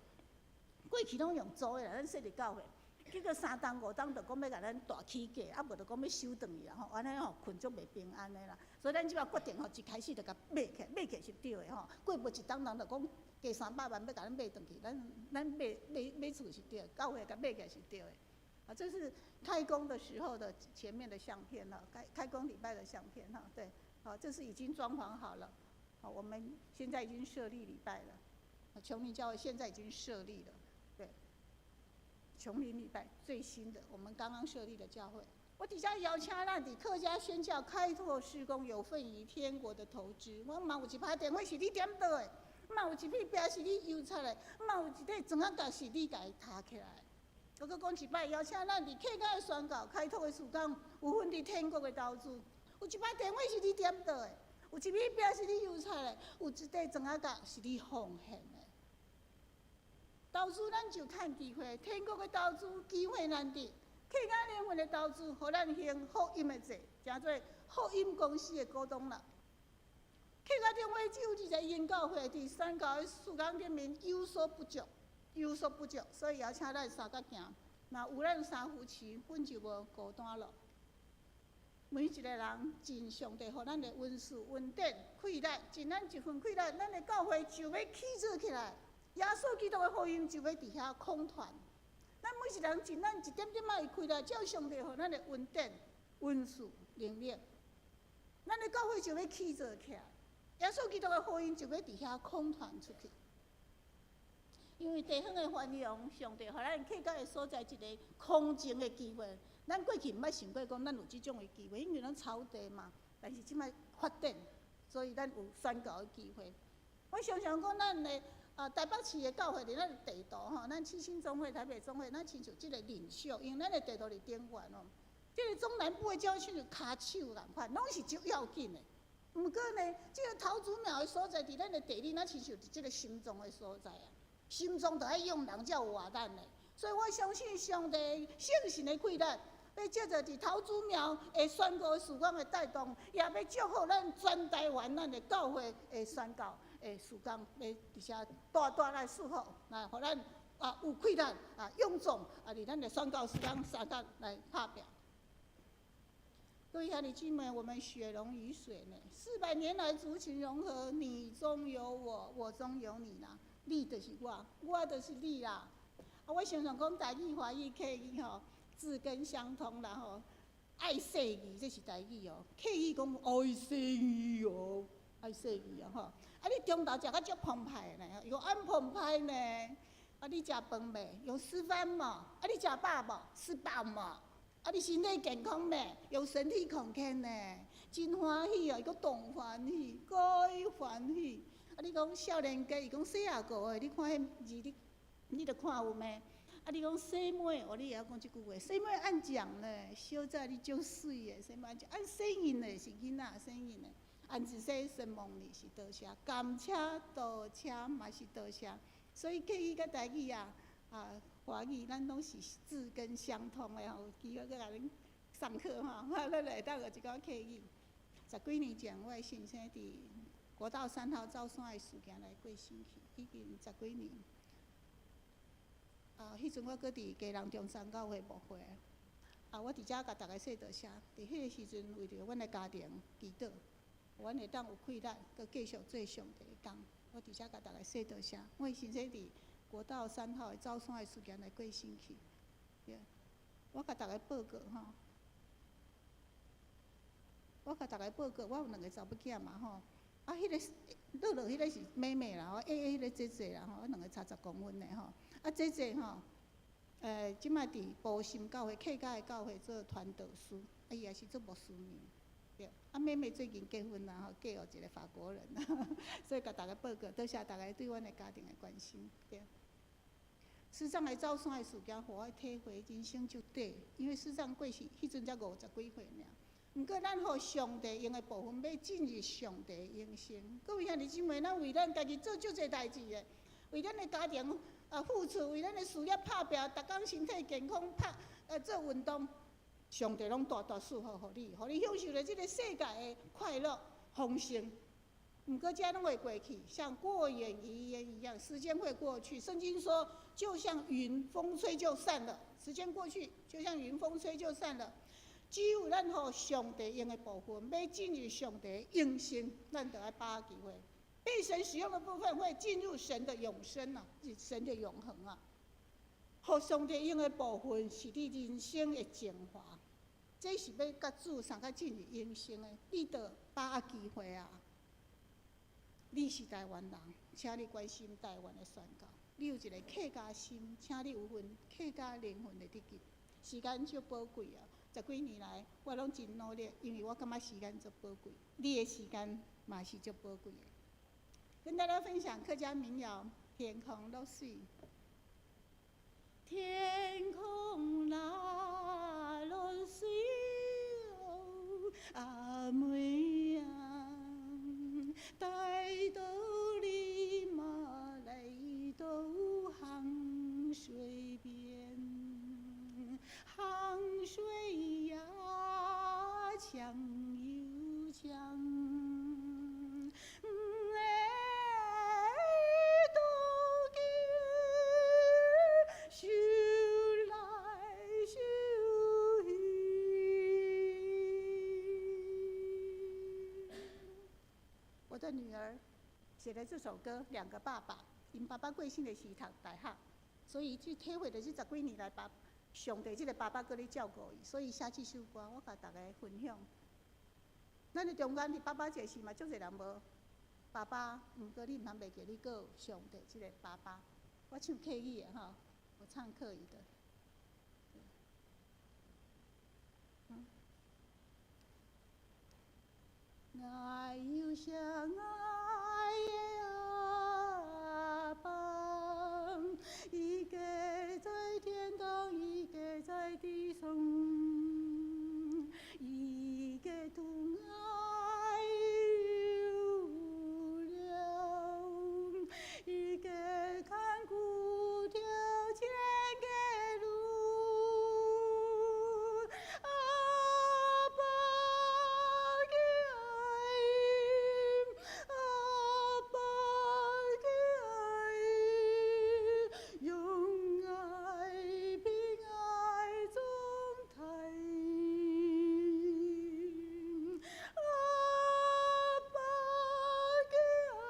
過去攏用租的啦，咱設立教會，結果3冬5冬就講欲共咱大起價，啊無就講欲收轉去啦吼，按呢吼睏足袂平安的啦。所以咱這擺決定吼，一開始就共買起來，買起來是對的吼。過無一冬人就講加300萬欲共咱買轉去，咱買厝是對的，教會共買起來是對的。啊，這是開工的時候的前面的相片哈，開工禮拜的相片哈，對，好，這是已經裝潢好了，好，我們現在已經設立禮拜了，芎林教會現在已經設立了。對，芎林禮拜最新的，我們剛剛設立的教會。我佇遮邀請咱佇客家宣教開拓事工有份於天國的投資。我嘛有一拍電火是你點著的，嘛有一片壁是你油漆的，嘛有一塊磚仔角是你共伊疊起來。我閣講一擺，邀請咱佇客家的宣教開拓的事工有份佇天國的投資。有一擺電火是你點著的，有一片壁是你油漆的，有一塊磚仔角是你奉獻的。投資咱就趁機會，天國的投資機會難得，客家靈魂的投資，予咱行福音的債，成做福音公司的股東啦。客家中會只有20個教會，佇宣教的事工頂面有所不足，有所不足，所以邀請咱相佮行。若有咱相扶持，阮就無孤單了。每一個人盡上帝予咱的恩賜、恩典、氣力，盡咱一份氣力，咱的教會就欲起做起來。耶穌基督的福音就欲佇遐空傳。咱每一人盡咱一點點仔的氣力，照上帝予咱的恩典、恩賜、能力，咱的教會就欲起造起來。耶穌基督的福音就欲佇遐空傳出去。因為地方的繁榮，上帝予咱客家的所在一個空前的機會。咱過去毋捌想過講咱有這種的機會，因為咱草地嘛。但是這擺發展，所以咱有宣教的機會。我常常講咱的台北市的教會佇咱的地圖吼，咱七星總會、台北總會，咱親像這個領袖，因為咱的地圖佇頂懸哦。這個中南部的教會親像跤手仝款，攏是足要緊的。毋過呢，這個頭祖廟的所在，佇咱的地理，咱親像佇這個心臟的所在啊。心臟著愛用人才有活力的，所以我相信上帝聖神的氣力，欲藉著佇頭祖廟的宣告事工的帶動，也欲祝福咱全台灣咱的教會的宣教的事工，欲佇遮大大來祝福，來予咱有氣力勇壯佇咱的宣教事工相佮來拍拚。各位兄弟姊妹，我們血濃於水呢，400年來族群融合，你中有我，我中有你啦。你就是我，我就是你啦。我常常講台語、華語、客語吼，字根相通啦吼。愛細膩，這是台語哦。客語講愛細膩哦，愛細膩哦吼。你中晝食甲足澎湃呢？伊講按澎湃呢。你食飯未？有吃飯無？你食飽無？吃飽無？你身體健康未？有身體康健呢？真歡喜哦！伊講當歡喜，該歡喜。你講少年家，伊講細仔個的，你看彼字，你著看有未？你講細妹，哦，你會曉講這句話。細妹按講呢，小仔你足媠的，細妹按講，按細囡的是囡仔，細囡的。按一說神望你是多謝，甘車倒車嘛是多謝。所以客語佮台語華語，咱攏是字根相通的吼。有機會閣共恁上課吼，咱來當學一寡客語。十幾年前，我的先生佇國道3號走山的事件來過身去，已經十幾年。彼陣我閣佇基隆中山教會牧會。我佇遮共逐家說多謝。佇彼個時陣，為著阮的家庭祈禱，阮會當有氣力，閣繼續做上帝的工。我佇遮共逐家說多謝。我先生佇國道三號的走山的事件來過身去。對，我共逐家報告吼，我共逐家報告，我有兩個查某囝嘛吼。彼個樂樂彼個是妹妹啦，吼，A A 彼個姐姐啦，吼，兩個差10公分的吼。姐姐吼，這擺佇埔心教會客家的教會做傳道師，伊也是做牧師娘。對，妹妹最近結婚啦，吼，嫁予一個法國人，所以共逐家報告，多謝逐家對阮的家庭的關心。對。師長來走山的事件，予我體會人生足短，因為師長過世，彼陣才50幾歲爾。毋過，咱予上帝用的部分，欲進入上帝的永生。各位兄弟姊妹，咱為咱家己做足濟代誌的，為咱的家庭付出，為咱的事業拍拚，逐工身體健康，拍做運動，上帝攏大大賜福予你，予你享受著這個世界的快樂豐盛。毋過，這攏會過去，像過眼雲煙一樣，時間會過去。聖經說，就像雲風吹就散了，時間過去，就像雲風吹就散了。只有咱予上帝用的部分，欲進入上帝的永生，咱就愛把握機會。被神使用的部分會進入神的永生啊，神的永恆啊。予上帝用的部分是你人生的精華，這是欲佮主相佮進入永生的，你著把握機會啊！你是台灣人，請你關心台灣的宣教。你有一個客家心，請你有份客家靈魂的得救。時間足寶貴啊！十幾年來，我攏真努力，因為我感覺時間足寶貴。你的時間嘛是足寶貴的。跟大家分享客家民謠《天空落水》。天空若落水，阿妹啊，帶到你嘛來到杭水邊，杭水呀，強又強，哎，都給修來修去。我的女兒寫了這首歌《兩個爸爸》，𪜶爸爸過身的時讀大學，所以去體會著這十幾年來爸上帝這个爸爸閣咧照顧伊，所以寫這首歌，我共大家分享。咱佇中間佇爸爸節時嘛，足濟人無爸爸，毋過你毋通袂記你閣有上帝這个爸爸。我唱客語的吼，我唱客語的。愛有相愛的阿爸，一个在天堂，一个在地上，一个疼愛有量，一个看顧頭前的路。阿爸的愛，阿爸的愛，用愛平愛總代。阿爸的愛，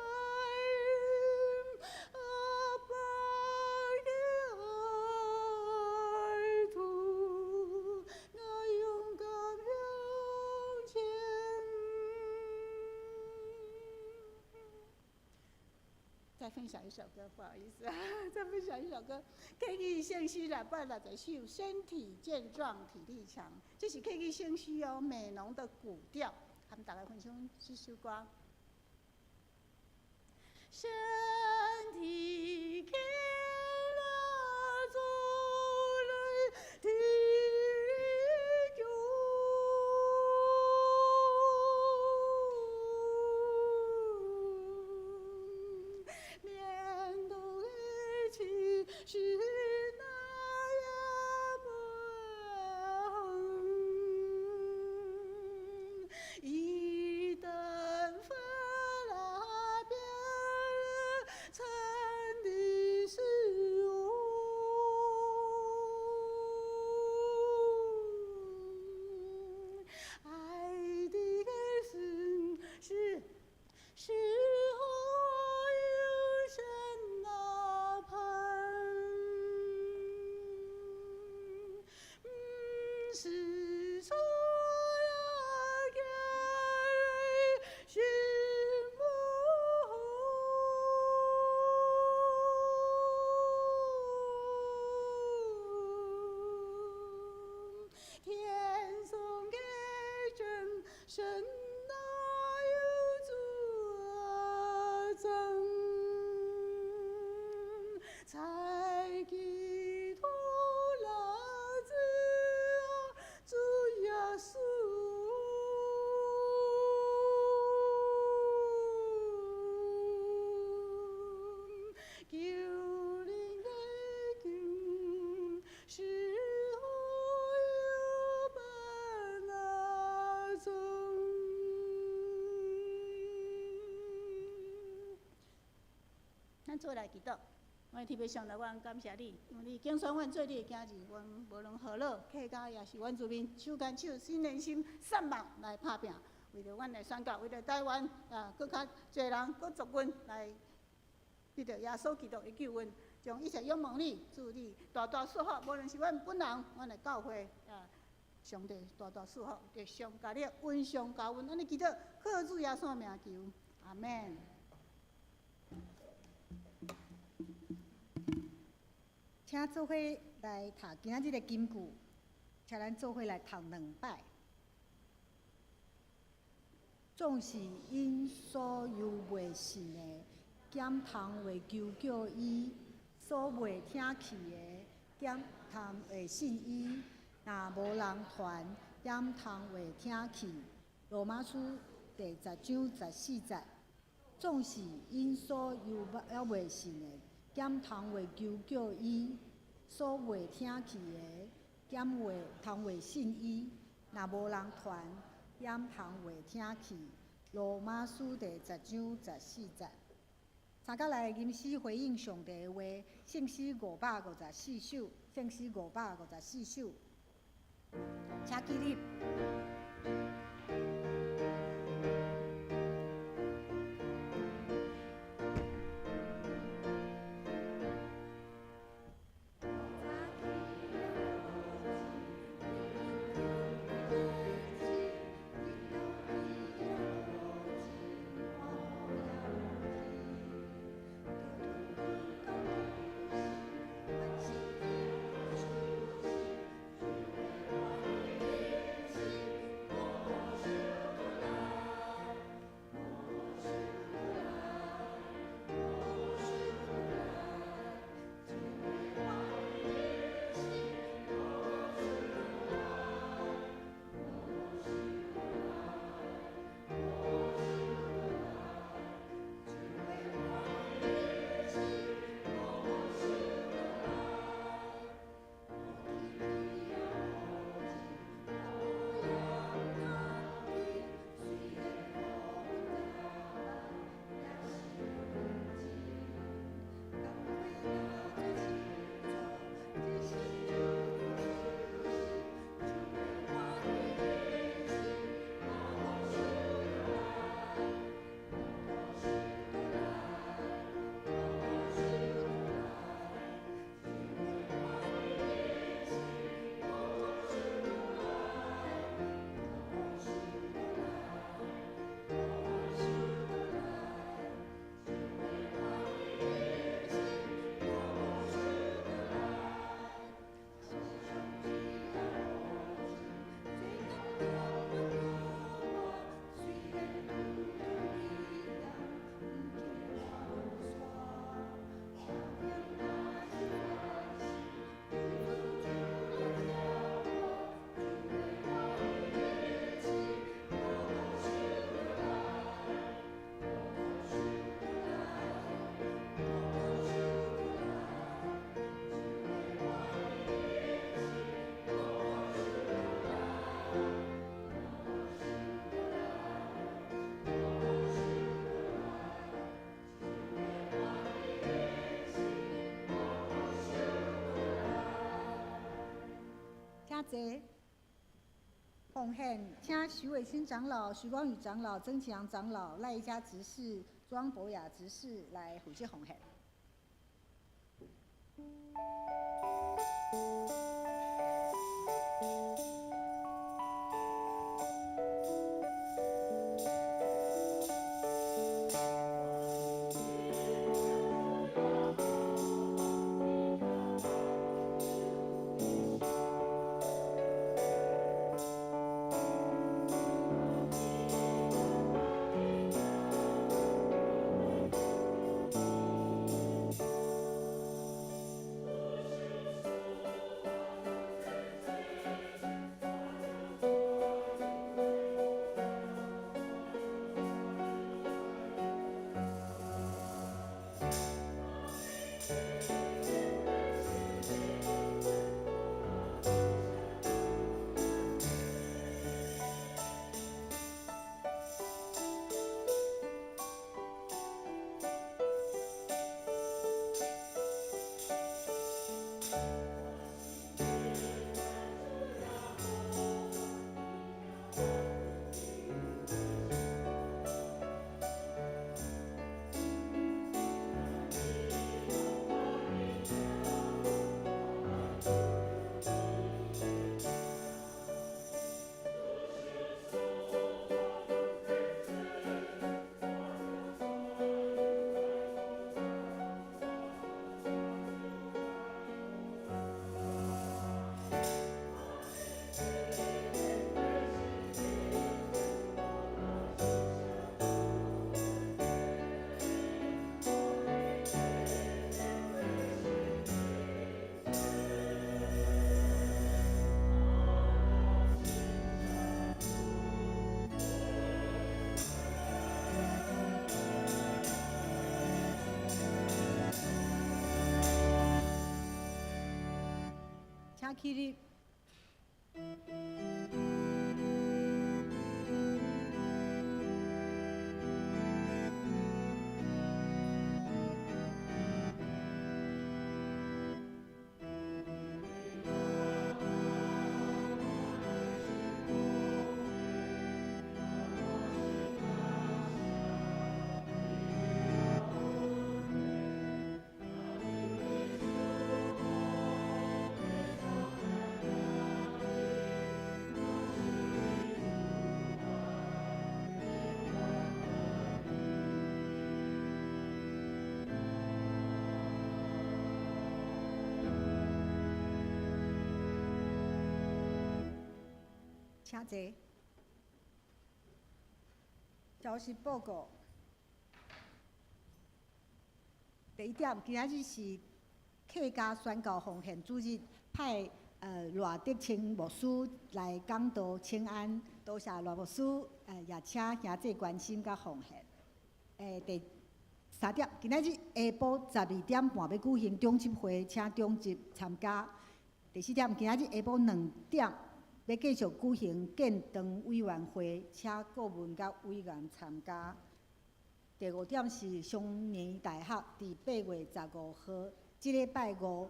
阿爸的愛，圖我勇敢向前。再分享一首歌，不好意思啊，再分享一首歌。客語聖詩660首，身體健壯，體力強，這是客語聖詩哦，美濃的古調，和大家分享這首歌。身體健壯，體力強，面對起是那樣不一等分那邊成的是我，愛的是是是何有神那盼，是錯呀，心無天送給真神哪有作證？才寄託拉子主耶穌，求靈的救是何有伴那中？咱做來祈禱。我特別上來，我感謝你，因為你揀選阮做你的囝兒，阮無論何老客家，也是原住民，手牽手、心連心、善望來拍拚，為著阮的宣教，為著台灣啊，閣較濟人、閣族群來得著耶穌基督的救恩，將一切仰望你，主你大大賜福，無論是阮本人、阮的教會啊，上帝大大賜福，得上加力，恩上加恩，按呢祈禱，靠主耶穌名求，阿門。請做伙來讀今仔日的金句，請咱做伙來讀兩擺。總是𪜶所有袂信的，減通話求叫伊；所袂聽去的，減通會信伊。若無人傳，減通會聽去。羅馬書第十章十四節。總是𪜶所有猶袂信的，減通話求叫伊；所袂聽去的，減會通會信伊。若無人傳，減通會聽去。羅馬書第十章十四節。三角來吟詩回應上帝的話，聖詩554首，聖詩554首，請起立。坐。奉獻，請徐偉新長老、徐光宇長老、曾啟陽長老、賴一家執事、莊博雅執事來負責奉獻。請起立。請坐。消息報告。第一點，今仔日是客家宣教奉獻主日，派賴德清牧師來講道請安，多謝賴牧師，也請兄弟關心佮奉獻。第三點，今仔日下晡12點半欲舉行長執會，請長執參加。第四點，今仔日下晡2點欲繼續舉行建堂委員會，請顧問佮委員參加。第五點是松年大學佇8月15號，這禮拜五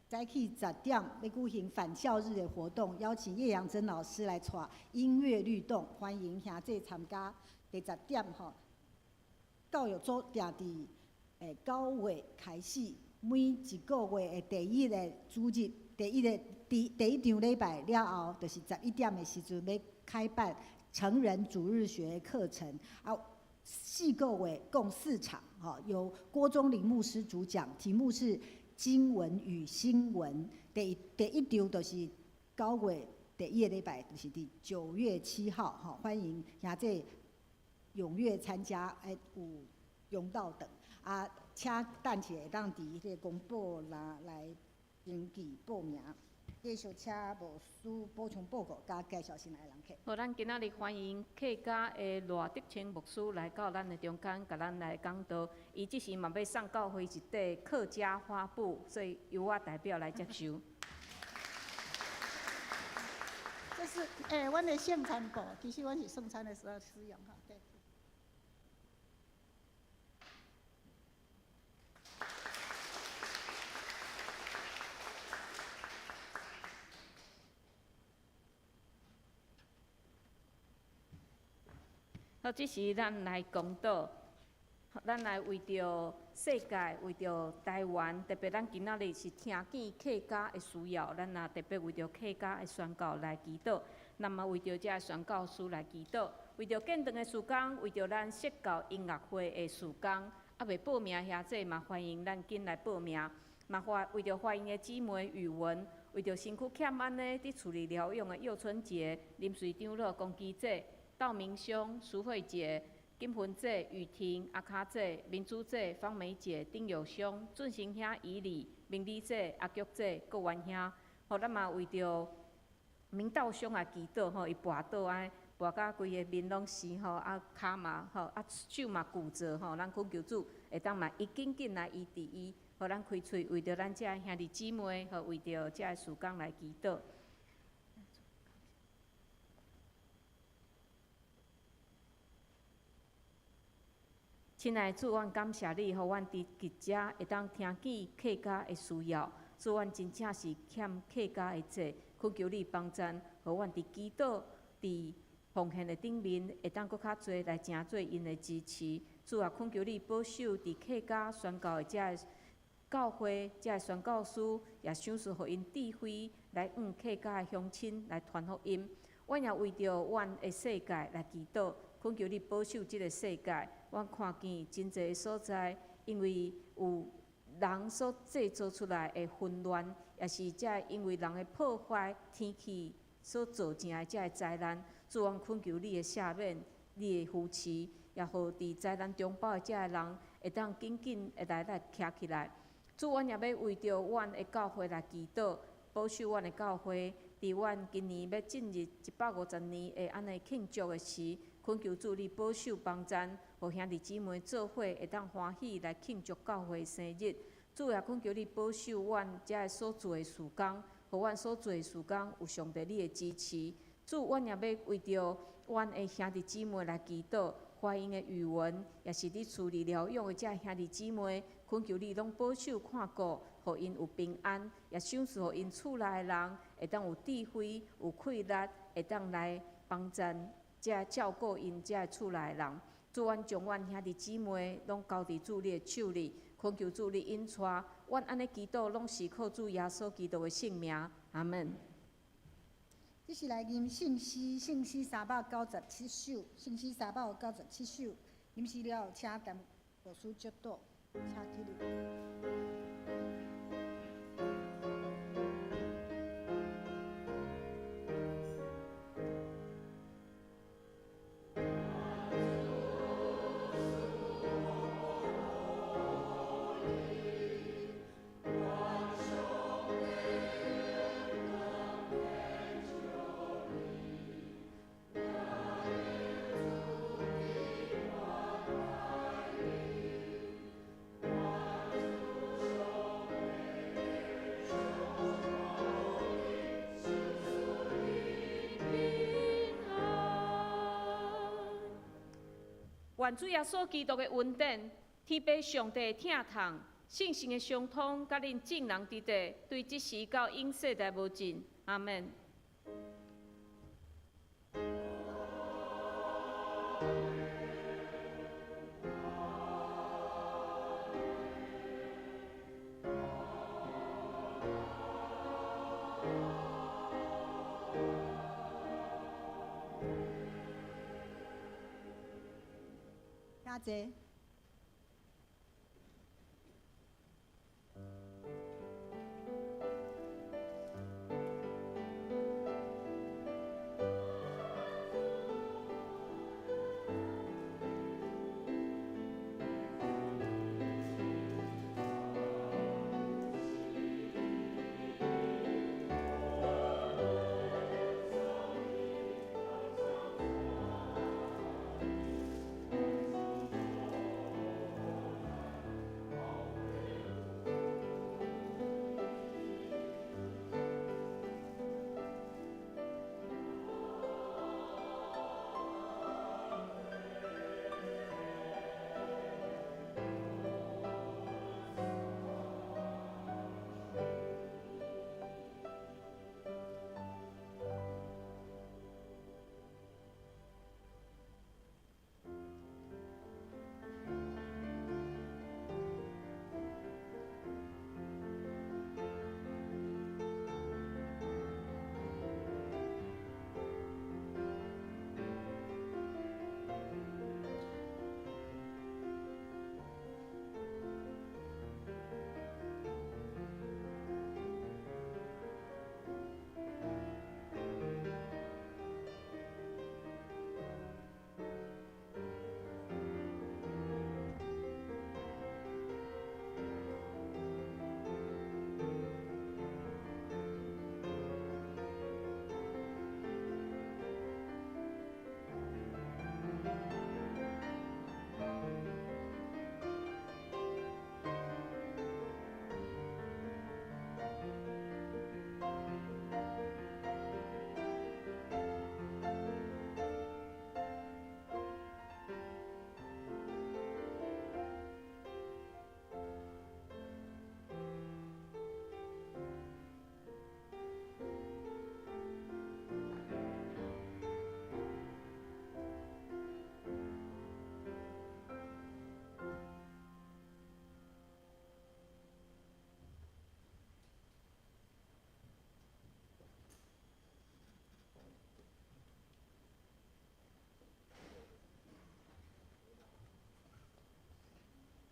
早起10點欲舉行返校日的活動，邀請葉陽珍老師來帶音樂律動，歡迎兄弟參加。第十點吼，教育組定佇9月開始，每一個月的第一个主日，第一个第第一場禮拜了後，就是11點的時陣欲開辦成人主日學課程啊。4個月共四場，吼，由郭忠林牧師主講，題目是經文與新聞。第一場就是9月第一个禮拜，就是佇9月7號，吼，歡迎兄弟踴躍參加，有用到等啊，請等下會當佇彼个公布欄來登記報名。繼續請牧師補充報告，佮介紹新來的人客。好，咱今仔日歡迎客家的賴德清牧師來到咱的中間，共咱來講道。伊這時嘛欲送教會一塊客家花布，所以由我代表來接收。這是阮的聖餐布，其實阮是聖餐的時候使用哈，對。好，這時咱來講道，咱來為著世界，為著台灣，特別咱今仔日是聽見客家的需要，咱也特別為著客家的宣教來祈禱。咱嘛為著這个宣教師來祈禱，為著建堂的事工，為著咱釋教音樂會的事工，猶未報名兄姊嘛歡迎咱緊來報名。嘛歡為著歡迎的姊妹語文，為著身軀欠安的佇厝裡療養的葉春杰、林瑞長老、龚基姐、道明兄、蘇慧姐、金芬姐、雨婷、阿卡姐、明珠姐、方梅姐、丁友兄、俊成兄、以里、明理姐、阿菊姐、郭元兄，吼，咱嘛為著明道兄來祈禱吼，伊跋倒安跋甲規个面攏是吼，啊跤嘛吼，啊手嘛骨折吼，咱懇求主會當嘛伊緊緊來醫治伊，予咱開喙為著咱遮兄弟姊妹，予為著遮个事工來祈禱。親愛的主，阮感謝你，予阮佇佇遮會當聽見客家的需要。主，阮真正是欠客家的債，懇求你幫贊，予阮佇祈禱、佇奉獻的頂面，會當閣較濟來成做𪜶的支持。主啊，懇求你保守佇客家宣教的遮个教會、遮个宣教師，也賞賜予𪜶智慧，來向客家的鄉親來傳福音。阮也為著阮的世界來祈禱，懇求你保守這个世界。阮看見真濟个所在，因為有人所製造出來的混亂，也是遮因為人的破壞、天氣所造成的遮个災難。主，阮懇求你的赦免、你的扶持，也予佇災難中飽的遮个人，會當緊緊的來徛起來。主，阮也欲為著阮的教會來祈禱，保守阮的教會，佇阮今年欲進入150年的按呢慶祝的時，懇求主你保守幫贊，予兄弟姊妹做伙會當歡喜來慶祝教會生日。主也懇求你保守阮遮个所做的事工，予阮所做的事工有上帝你的支持。主，阮也欲為著阮的兄弟姊妹來祈禱，歡迎的語文，也是佇厝裡療養的遮兄弟姊妹，懇求你攏保守看顧，予𪜶有平安，也賞賜予𪜶厝內的人會當有智慧、有氣力，會當來幫贊。遮照顧𪜶遮厝內的人，主，阮將阮兄弟姊妹攏交佇主你的手裡，懇求主你引帶。阮按呢祈禱，攏是靠主耶穌基督的聖名。阿門。這是來吟聖詩，聖詩397首，聖詩397首。吟詩了後，請陳牧師祝禱，請起立。願主耶穌基督的恩典、天父上帝的疼痛、聖神的相通，佮恁眾人佇佇，對這時到永世代無盡。阿門。兄弟。